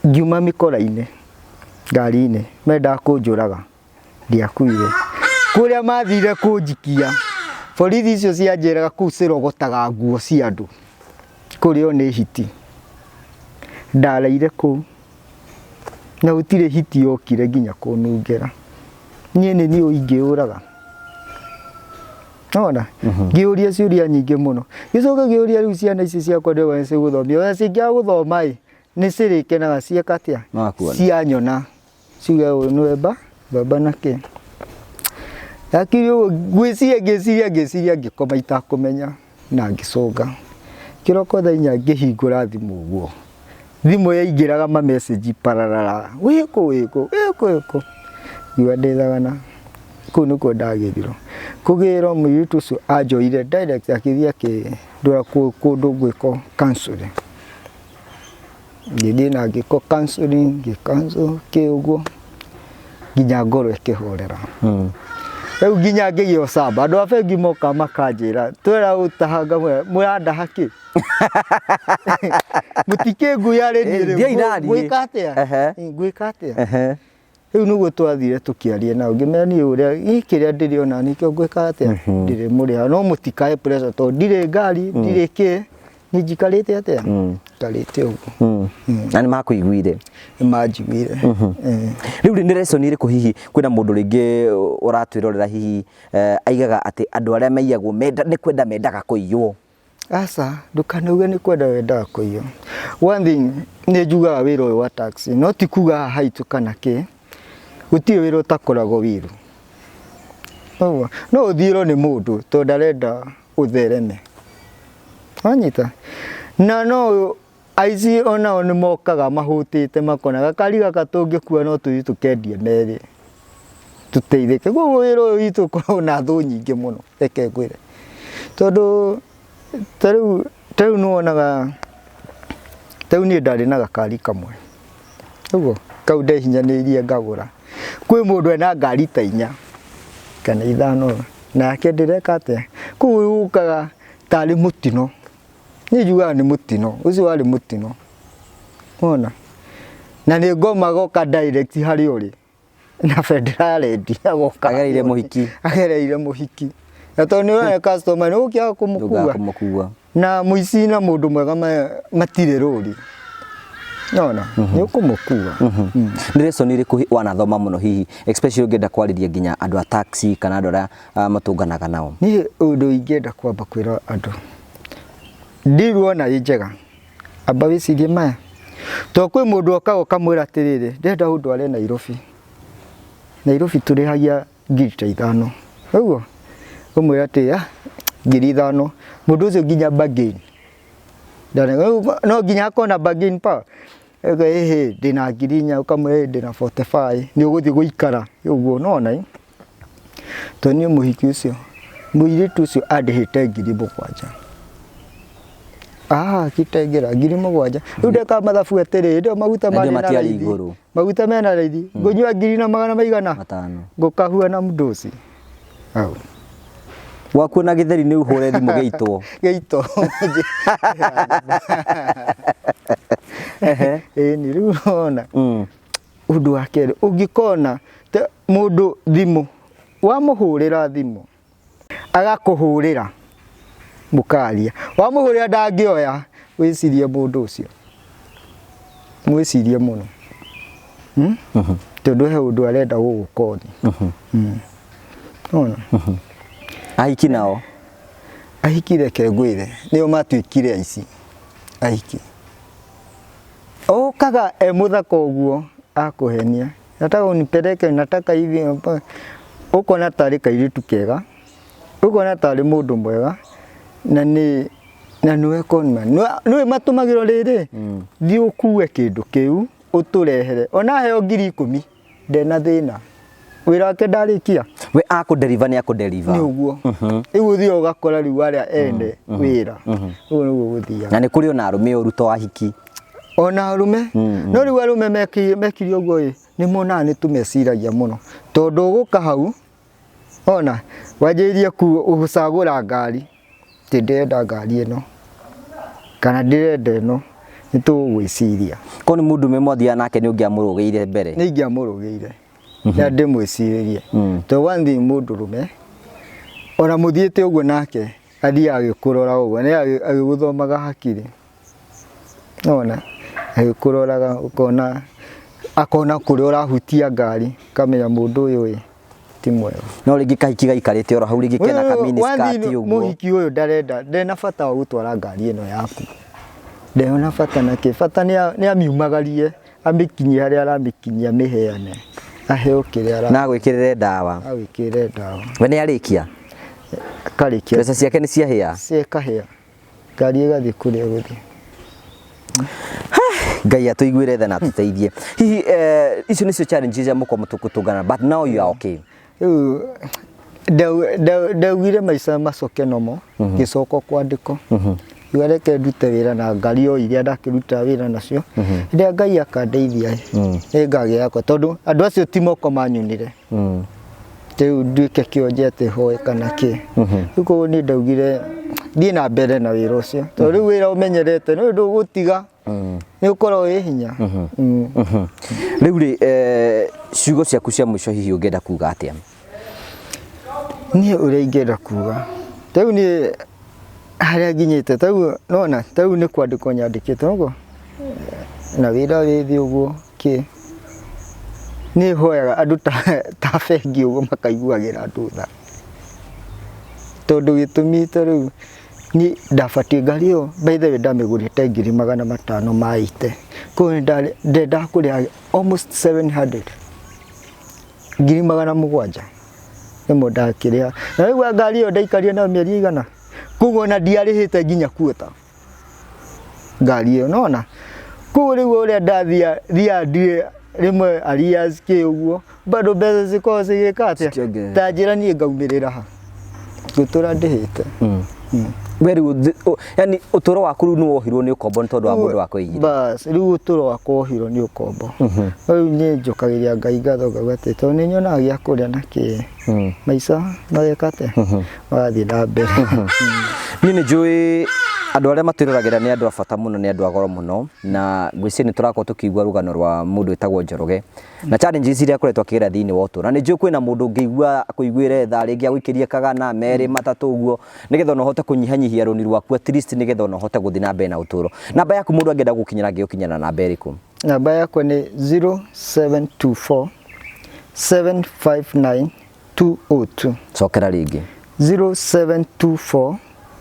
ngiuma mĩkora-inĩ ngari-inĩ, mendaga kũnjũraga, ndiakuire. Kũrĩa mathire kũnjikia, borithi icio cianjĩraga kũu cirogotaga nguo cia andũ, kũrĩo nĩ hiti. Ndaraire kũu, na gũtirĩ hiti yokire nginya kũnungĩra. Niĩ nĩ niĩ ingĩũraga. Nona ngĩũria ciũria nyingĩ mũno, gĩcoka ngĩũria rĩu ciana ici ciakwa ndĩrona nĩ cigũthomio, ona cingĩaga gũthoma ĩ, nĩ cirĩkenaga cieka atĩa? Makuona. Cianyona ciuge ũyũ nĩwe baba na kĩ. Ndakirie ũguo ngwĩciria ngĩciria ngĩciria ngĩkoma itakũmenya na ngĩcũnga. Kĩroko thaa 4 ngĩhingũra thimũ ũguo, thimũ yaingĩraga ma message pararara, wĩkũ wĩkũ wĩkũ wĩkũ, ngiuga ndĩ Thagana. Kũu nĩkuo ndagĩrirwo. Kũgĩrwo mũirĩtu ũcio anjoire direct akĩthiĩ akĩndwara kũndũ gwĩkwo counselling. Ngĩthiĩ na ngĩkwo counselling, ngĩ counsel kĩ ũguo nginya ngoro ĩkĩhorera. Rĩu nginya ngĩgĩa ũcamba, andũ a bengi moka makanjĩra twera ũtaha ngamwĩra mũrandaha kĩ? Mũtikĩnguya rĩ niĩ rĩu Thiĩi na niĩ. ngwĩka atĩa? Ngwĩka atĩa? Rĩu nĩguo twathire tũkĩaria nao, ngĩmera niĩ ũrĩa niĩ kĩrĩa ndĩrĩona nĩkĩo ngwĩka atĩa, ndĩrĩmũrĩha, no mũtikae pressure tondũ ndirĩ ngari, ndirĩ kĩ, niĩ njikarĩte atĩa, njikarĩte ũguo. Na nĩ makũiguire? Nĩ manjiguire. Rĩu rĩ, nĩ lesson ĩrĩkũ hihi kwĩna mũndũ rĩngĩ ũratwĩrorera hihi aigaga atĩ andũ arĩa maiyagwo nĩ kwenda mendaga kũiywo? Aca, ndũkanauge nĩ kwenda wendaga kũiywo. One thing, nĩ njugaga wĩra ũyũ wa taxi, no ti kuga haha haitũ kana kĩ, gũtirĩ wĩra ũtakoragwo wĩiru. Ũguo, no ũthiĩrwo nĩ mũndũ tondũ ndarenda ũthereme. Wanyita? Na no Aici onao nĩ mokaga mahũtĩte makona gakari gaka tũngĩkua no tũthiĩ tũkendie merĩ tũteithĩke. Koguo wĩra ũyũ witũ ũkoragwo na thũ nyingĩ mũno, reke ngwĩre. Tondũ ta rĩu nĩ wonaga, ta rĩu niĩ ndarĩ na gakari kamwe, ũguo, kau ndehinyanĩrĩirie ngagũra. Kwĩ mũndũ ena ngari ta inya kana ithano nake ndĩreka atĩa? Koguo ũkaga tarĩ mũtino. Niĩ njugaga nĩ mũtino, ũcio warĩ mũtino. Wona? Na nĩ ngoma agoka direct harĩa ũrĩ na bendera ya rendi agoka. Agereire mũhiki. Agereire mũhiki. Na tondũ nĩ ũrona customer nĩ ũgũkĩaga kũmũkua. Kũmũkua. Na mũici na mũndũ mwega matirĩ rũri. Nona, nĩ ũkũmũkua. Nĩ lesson ĩrĩkũ wanathoma mũno hihi, especially ũngĩenda kwarĩria nginya andũ a taxi kana andũ arĩa matũnganaga nao? Niĩ ũndũ ingĩenda kwamba kwĩra andũ, deal wona ĩ njega, amba wĩcirie maya. Tondũ kwĩ mũndũ okaga ũkamwĩra atĩrĩrĩ, ndĩrenda ũndware Nairobi. Nairobi tũrĩhagia ngiri ta ithano. Ũguo? Ũmwĩre atĩ ah, 5,000. Mũndũ ũcio nginya bargain. No nginya akorwo na bargain power. Ĩhĩ ndĩna 4,000, ũkamwĩra ndĩna 45, nĩ ũgũthiĩ gũikara ũguo, nĩwona ĩ. Tondũ niĩ mũhiki ũcio, mũirĩtu ũcio andĩhĩte 7,000. Ah, Kitengela, 7,000. Rĩu ndeka mathabu atĩrĩ, hĩndĩ ĩyo maguta marĩ na raithi. Maguta mena raithi. Ngũnyua ngiri na magana maigana? Matano. Ngũkahua na mdosi. Hau. Gwaku na gĩtheri nĩ ũhũre thimũ gĩitwo. Gĩitwo. Ĩĩ nĩ rĩu ũrona. Ũndũ wa kerĩ, ũngĩkona mũndũ thimũ, wamũhũrĩra thimũ, agakũhũrĩra mũkaria, wamũhũrĩra ndangĩoya, wĩcirie mũndũ ũcio, mwĩcirie mũno, tondũ he ũndũ arenda gũgũkoni. Ona Ahiki nao? Ahiki reke ngwĩre, nĩo matuĩkire aici, ahiki. Okaga e mũthaka ũguo akũhenia, nataka unipeleke, nataka hivi, ũkona tarĩ kairĩtu kega, ũkona tarĩ mũndũ mwega, na nĩ na nĩwe conman. Nĩũĩ matũmagĩrwo rĩrĩ, thiĩ ũkue kĩndũ kĩu ũtũrehere, ona aheo 10,000 ndena thĩna, wĩra wake ndarĩkia. We akũ deliver nĩ akũ deliver. Nĩ ũguo. Rĩu ũthiaga ũgakora rĩu arĩa ene wĩra. Ũguo nĩguo gũthiaga. Na nĩ kũrĩ ona arũme oru to ahiki. Ona arũme. No rĩu arũme mekire ũguo ĩ, nĩ monaga nĩ tũmeciragia mũno. Tondũ ũgũka hau, ona wanjĩrĩrie gũcagũra ngari, atĩ ndĩrenda ngari ĩno, kana ndĩrenda ĩno, nĩ tũgũgwĩciria. Korwo nĩ mũndũ ũmwe mwathiaga nake nĩ ũngĩamũrũgĩire mbere? Nĩ ingĩamũrũgĩire. Na ndĩmwĩcirĩrie. Tondũ one thing mũndũrũme, ona mũthiĩte ũguo nake, athiaga agĩkũrora ũguo, nĩ agĩgũthomaga hakiri. Nĩwona, agĩkũroraga ũkona, akona kũrĩa ũrahutia ngari, ũkamenya mũndũ ũyũ ĩ, ti mwega. No rĩngĩ kahiki gaikarĩte oro hau rĩngĩ kena ka mini skirt ũguo. Mũhiki ũyũ ndarenda, ndarĩ bata wa gũtwara ngari ĩno yaku. Ndarĩ na bata na kĩ, bata nĩ amiumagarie, amĩkinyie harĩa aramĩkinyia amĩheane, aheo kĩrĩa ara. Na agwĩkĩrĩre ndawa. Agwĩkĩrĩre ndawa. We nĩ arĩkia? Akarĩkia. Mbeca ciake nĩ ciahĩa? Cikahĩa. Ngari ĩgathiĩ kũrĩa ĩgũthiĩ. Ngai atũiguĩre tha na atũteithie. Hihi icio nĩcio challenges iria mũkoragwo mũgĩtũngana, but now you are okay. Rĩu ndaugire maica macoke normal, ngĩcoka kwandĩkwo. Rĩu reke ndute wĩra na ngari o iria ndakĩrutaga wĩra nacio. Rĩrĩa Ngai akandeithia ĩ, nĩngagĩa yakwa tondũ andũ acio ti moko manyunire. Rĩu nduĩke kĩonje atĩ hoe kana kĩ. Rĩu koguo niĩ ndaugire thiĩ na mbere na wĩra ũcio. Tondũ rĩu wĩra ũmenyerete nĩ ndũgũtiga. Nĩ ũkoragwo wĩ hinya. Rĩu rĩ, ciugo ciaku cia mũico hihi ũngĩenda kuga atĩa? Niĩ ũrĩa ingĩenda kuga, rĩu niĩ harĩa nginyĩte, ta rĩu nĩwona, ta rĩu nĩ kwandĩkwo nyandĩkĩtwo ũguo, na wĩra wĩ thĩ ũguo kĩ, niĩ hoyaga andũ ta bengi ũguo makaiguagĩra andũ tha. Tondũ gĩtũmi ta rĩu niĩ ndabatiĩ ngari ĩyo by the way ndamĩgũrĩte 580,000, koguo ndendaga kũrĩha almost 700, 700,000 nĩmo ndakĩrĩha. Na rĩu ngari ĩyo ndaikarire nayo mĩeri ĩigana? Koguo ona ndiarĩhĩte nginya kuota. Ngari ĩyo nona koguo rĩu ũrĩa ndathia thiaga ndirĩ rĩmwe arrears kĩ ũguo, bado mbeca cikoragwo cigĩka atĩa? Cikĩongerereka. Ta njĩra niĩ ngaumĩrĩra ha ngũtũra ndĩhĩte. We rĩu yani ũtũũro waku rĩu nĩ wohirwo nĩ ũkombo nĩ tondũ wa mũndũ wa kwĩigithia. Bas rĩu ũtũro wakwa wohirwo nĩ ũkombo. Rĩu niĩ njũkagĩria Ngai ngatho ngauga atĩ tondũ nĩ nyonaga gĩa kũrĩa na kĩ maica mageka atĩa, magathiĩ na mbere. Niĩ nĩ njũĩ andũ arĩa matwĩroragĩra nĩ andũ a bata mũno, nĩ andũ a goro mũno, na ngwĩciria nĩ tũrakorwo tũkĩigua rũgano rwa mũndũ wĩtagwo Njoroge na challenges iria akoretwo akĩgera thĩinĩ wa ũtũũro. Na nĩ njũĩ kwĩna mũndũ ũngĩigua akũiguĩre tha, rĩngĩ agũikĩrie kagana merĩ matatũ ũguo, nĩgetha ona ũhote kũnyihanyihia rũni rwaku at least, nĩgetha ona ũhote gũthiĩ na mbere na ũtũũro. Namba yaku mũndũ angĩenda gũkinyĩra angĩgũkinyĩra na namba ĩrĩkũ? Namba yakwa nĩ 0724 759 202. Cokera rĩngĩ. 0724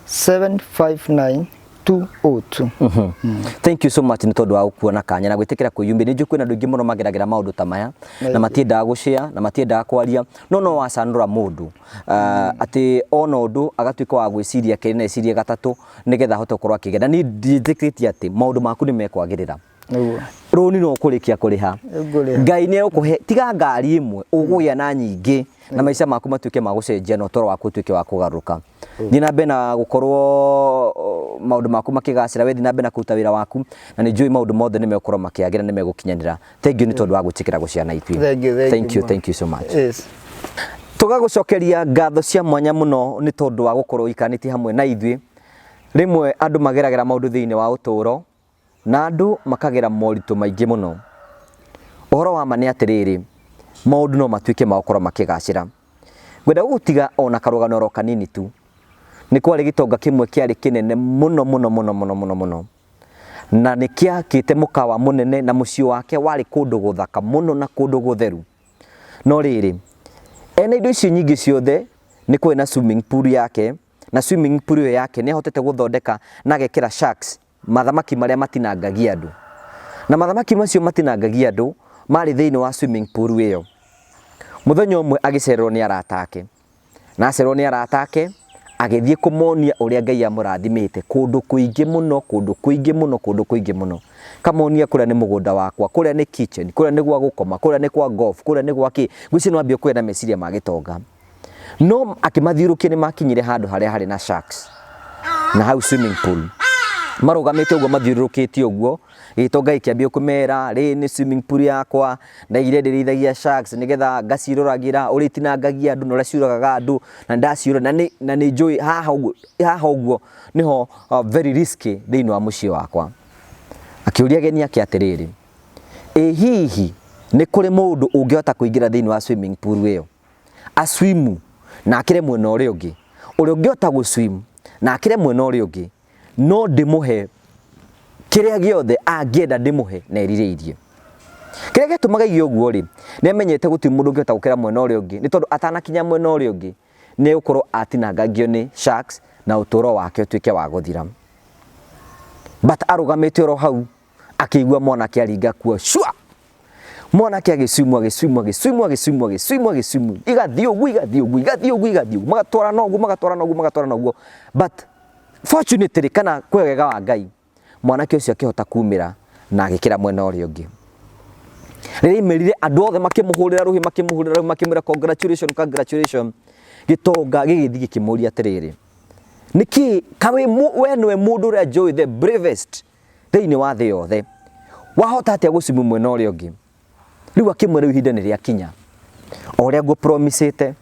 759 202. Thank you so much nĩ tondũ wa gũkuona kanya na gwĩtĩkĩra kwĩyumĩria. Nĩ njũĩ kwĩna andũ aingĩ mũno mageragĩra maũndũ ta maya na matiendaga gũshare na matiendaga kwaria, no no wacanũra mũndũ atĩ ona ũndũ agatuĩka wa gwĩciria kerĩ na ecirie gatatũ nĩgetha ahote gũkorwo akĩgera. Niĩ ndiĩtĩkĩtie atĩ maũndũ maku nĩ mekwagĩrĩra. Nĩguo. Rũni no ũkũrĩkia kũrĩha. Ngũrĩha. Ngai nĩ egũkũhe tiga ngari ĩmwe, ũgũgĩa na nyingĩ na maica maku matuĩke ma gũcenjia na ũtũũro waku ũtuĩke wa kũgarũrũka. Thiĩ na mbere na gũkorwo maũndũ maku makĩgacĩra, we thiĩ na mbere na kũruta wĩra waku na nĩ njũĩ maũndũ mothe nĩ megũkorwo makĩagĩra, nĩ megũkinyanĩra. Thank you nĩ tondũ wa gwĩtĩkĩra gũcera na ithuĩ. Thank you, thank Thank you you, mũno. thank you so much. Yes. Tũgagũcokeria ngatho cia mwanya mũno nĩ tondũ wa gũkorwo ũikarĩtie hamwe na ithuĩ. Rĩmwe andũ mageragĩra maũndũ thĩinĩ wa ũtũũro na andũ makagera moritũ maingĩ mũno. Ũhoro wa ma nĩ atĩrĩrĩ, maũndũ no matuĩke ma gũkorwo makĩgacĩra. Ngwenda gũgũtiga ona karũgano oro kanini tu. Nĩ kwarĩ gĩtonga kĩmwe kĩarĩ kĩnene mũno mũno mũno mũno mũno mũno, na nĩ kĩakĩte mũkawa mũnene na mũciĩ wake warĩ kũndũ gũthaka mũno na kũndũ gũtheru. No rĩrĩ, ena indo icio nyingĩ ciothe, nĩ kwarĩ na swimming pool yake, na swimming pool ĩyo yake nĩ ahotete gũthondeka na agekĩra sharks, mathamaki marĩa matinangagia andũ. Na mathamaki macio matinangagia andũ marĩ thĩinĩ wa swimming pool ĩyo. Mũthenya ũmwe agĩcererwo nĩ arata ake. Na acererwo nĩ arata ake, agĩthiĩ kũmonia ũrĩa Ngai amũrathimĩte kũndũ kũingĩ mũno, kũndũ kũingĩ mũno, kũndũ kũingĩ mũno. Kamonia kũrĩa nĩ mũgũnda wakwa, kũrĩa nĩ kitchen, kũrĩa nĩ gwa gũkoma, kũrĩa nĩ kwa golf, kũrĩa nĩ gwa kĩ. Ngwĩciria nĩ wambia kũgĩa na meciria ma gĩtonga. No akĩmathiũrũkia nĩ makinyire handũ harĩa harĩ na sharks na hau swimming pool. Marũgamĩte ũguo mathiũrũrũkĩte ũguo, gĩtonga gĩkĩambia kũmera, rĩrĩ nĩ swimming pool yakwa, ndaigire ndĩrĩithagia sharks nĩgetha ngaciroragĩra ũrĩa itinangagia andũ na ũrĩa ciũragaga andũ, na ndaciũra na nĩ njũĩ haha ũguo, haha ũguo nĩho very risky thĩinĩ wa mũciĩ wakwa. Akĩũria ageni ake atĩrĩrĩ, ĩ hihi nĩ kũrĩ mũndũ ũngĩhota kũingĩra thĩinĩ wa swimming pool ĩyo aswimu na akĩre mwena ũrĩa ũngĩ? Ũrĩa ũngĩhota gũswim na akĩre mwena ũrĩa ũngĩ, no ndĩmũhe kĩrĩa gĩothe angĩenda ndĩmũhe na erirĩirie. Kĩrĩa gĩatũmaga aige ũguo rĩ, nĩ amenyete gũtirĩ mũndũ ũngĩhota gũkĩra mwena ũrĩa ũngĩ, nĩ tondũ atanakinya mwena ũrĩa ũngĩ nĩ egũkorwo atinangangio nĩ sharks na ũtũũro wake ũtuĩke wa gũthira. But arũgamĩte oro hau akĩigua mwanake aringa kuo shua, mwanake agĩcwimu agĩcwimu agĩcwimu agĩcwimu agĩcwimu agĩcwimu, igathiĩ ũguo igathiĩ ũguo igathiĩ ũguo igathiĩ ũguo, magatwarana ũguo magatwarana ũguo magatwarana ũguo. But fortunately, kana kwĩ wega wa Ngai, mwanake ũcio akĩhota kumĩra na agĩkĩra mwena ũrĩa ũngĩ. Rĩrĩa aimĩrire, andũ othe makĩmũhũrĩra rũhĩ, makĩmũhũrĩra rũhĩ, makĩmwĩra congratulation, congratulation. Gĩtonga gĩgĩthiĩ gĩkĩmũria atĩrĩrĩ, nĩkĩ kaĩ we nĩwe mũndũ ũrĩa njũĩ the bravest thĩinĩ wa thĩ yothe, wahota atĩa gũcimu mwena ũrĩa ũngĩ? Rĩu akĩmwĩra, rĩu ihinda nĩ rĩakinya, o ũrĩa ngũpromisĩte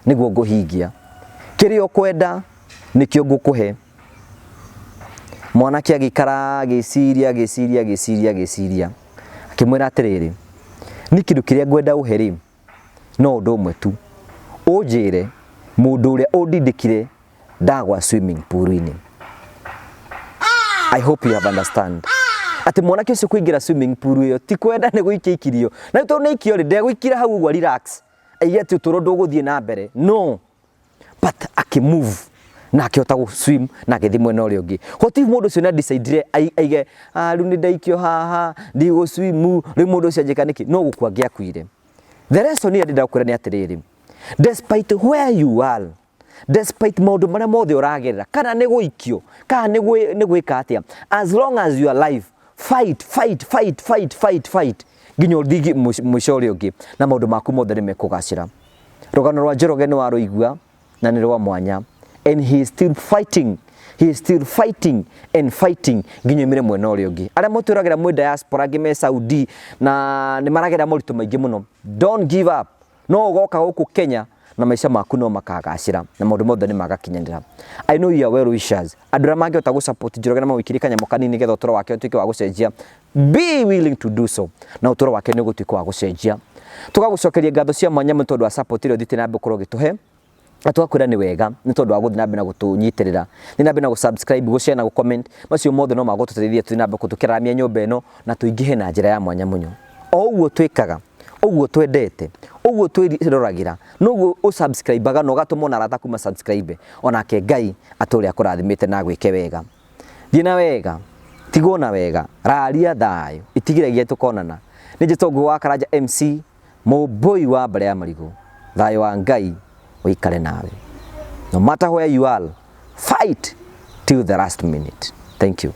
nĩguo ngũhingia, kĩrĩa ũkwenda nĩkĩo ngũkũhe. Mwanake agĩikara agĩciria agĩciria agĩciria agĩciria, akĩmwĩra atĩrĩrĩ, niĩ kĩndũ kĩrĩa ngwenda ũhe rĩ, no ũndũ ũmwe tu, ũnjĩre mũndũ ũrĩa ũndindĩkire ndagwa swimming pool-inĩ. I hope you have understand atĩ mwanake ũcio kũingĩra swimming pool ĩyo ti kwenda, nĩ gũikia ikirio. Na rĩu tondũ nĩ aikio rĩ, ndegũikira hau ũguo relax aige atĩ ũtũũro ndũgũthiĩ na mbere, no but akĩmove na akĩhota gũ swim na agĩthiĩ mwena ũrĩa ũngĩ. What if mũndũ ũcio nĩ decidire aige, ah, rĩu nĩ ndaikio haha, ndigũ swim, rĩu mũndũ ũcio anjĩka nĩkĩ? No gũkua angĩakuire. The lesson ĩrĩa ndĩrenda gũkwĩra nĩ atĩrĩrĩ, despite where you are, Despite maũndũ marĩa mothe ũragerera, kana nĩ gũikio, kana nĩ gwĩka atĩa, as long as you are alive, fight, fight, fight, fight, fight, fight nginya ũthiĩ mũico ũrĩa ũngĩ, na maũndũ maku mothe nĩ mekũgacĩra. Rũgano rwa Njoroge nĩ warũigua na nĩ rwa mwanya, and he is still fighting, he is still fighting and fighting nginya oimĩre mwena ũrĩa ũngĩ. Arĩa mũtwĩragĩra mwĩ diaspora, angĩ me Saudi na nĩ maragerera moritũ maingĩ mũno, don't give up. No ũgoka gũkũ Kenya na maica maku no makagacĩra na maũndũ mothe nĩ magakinyanĩra. I know you are well wishers. Andũ arĩa mangĩhota gũ support Njoroge na mamũikĩrie kanyamũ kanini nĩgetha ũtũro wake ũtuĩke wa gũcenjia, be willing to do so, na ũtũro wake nĩ ũgũtuĩka wa gũcenjia. Tũgagũcokeria ngatho cia mwanya mũno tondũ wa support ĩrĩa ũthiĩte na mbere gũkorwo ũgĩtũhe, na tũgakwĩra nĩ wega nĩ tondũ wa gũthiĩ na mbere na gũtũnyitĩrĩra, thiĩ na mbere na gũ subscribe, gũ share na gũ comment. Macio mothe no magũtũteithia tũthiĩ na mbere tũkĩraramia nyũmba ĩno na tũingĩhe na njĩra ya mwanya mũno. O ũguo twĩkaga, ũguo twendete, ũguo twĩroragĩra, noguo ũsubscribaga na ũgatũma ona arata aku ma subscribe, onake Ngai atũre akũrathimĩte na agwĩke wega. Thiĩ na wega, tigwo na wega, raria thayũ, itigiragia tũkonana. Nĩ njĩtwo Ngũgĩ wa Karanja MC, mũmbũi wa mbere ya marigũ. Thayũ wa Ngai ũikare nawe. No matter where you are, fight till the last minute. Thank you.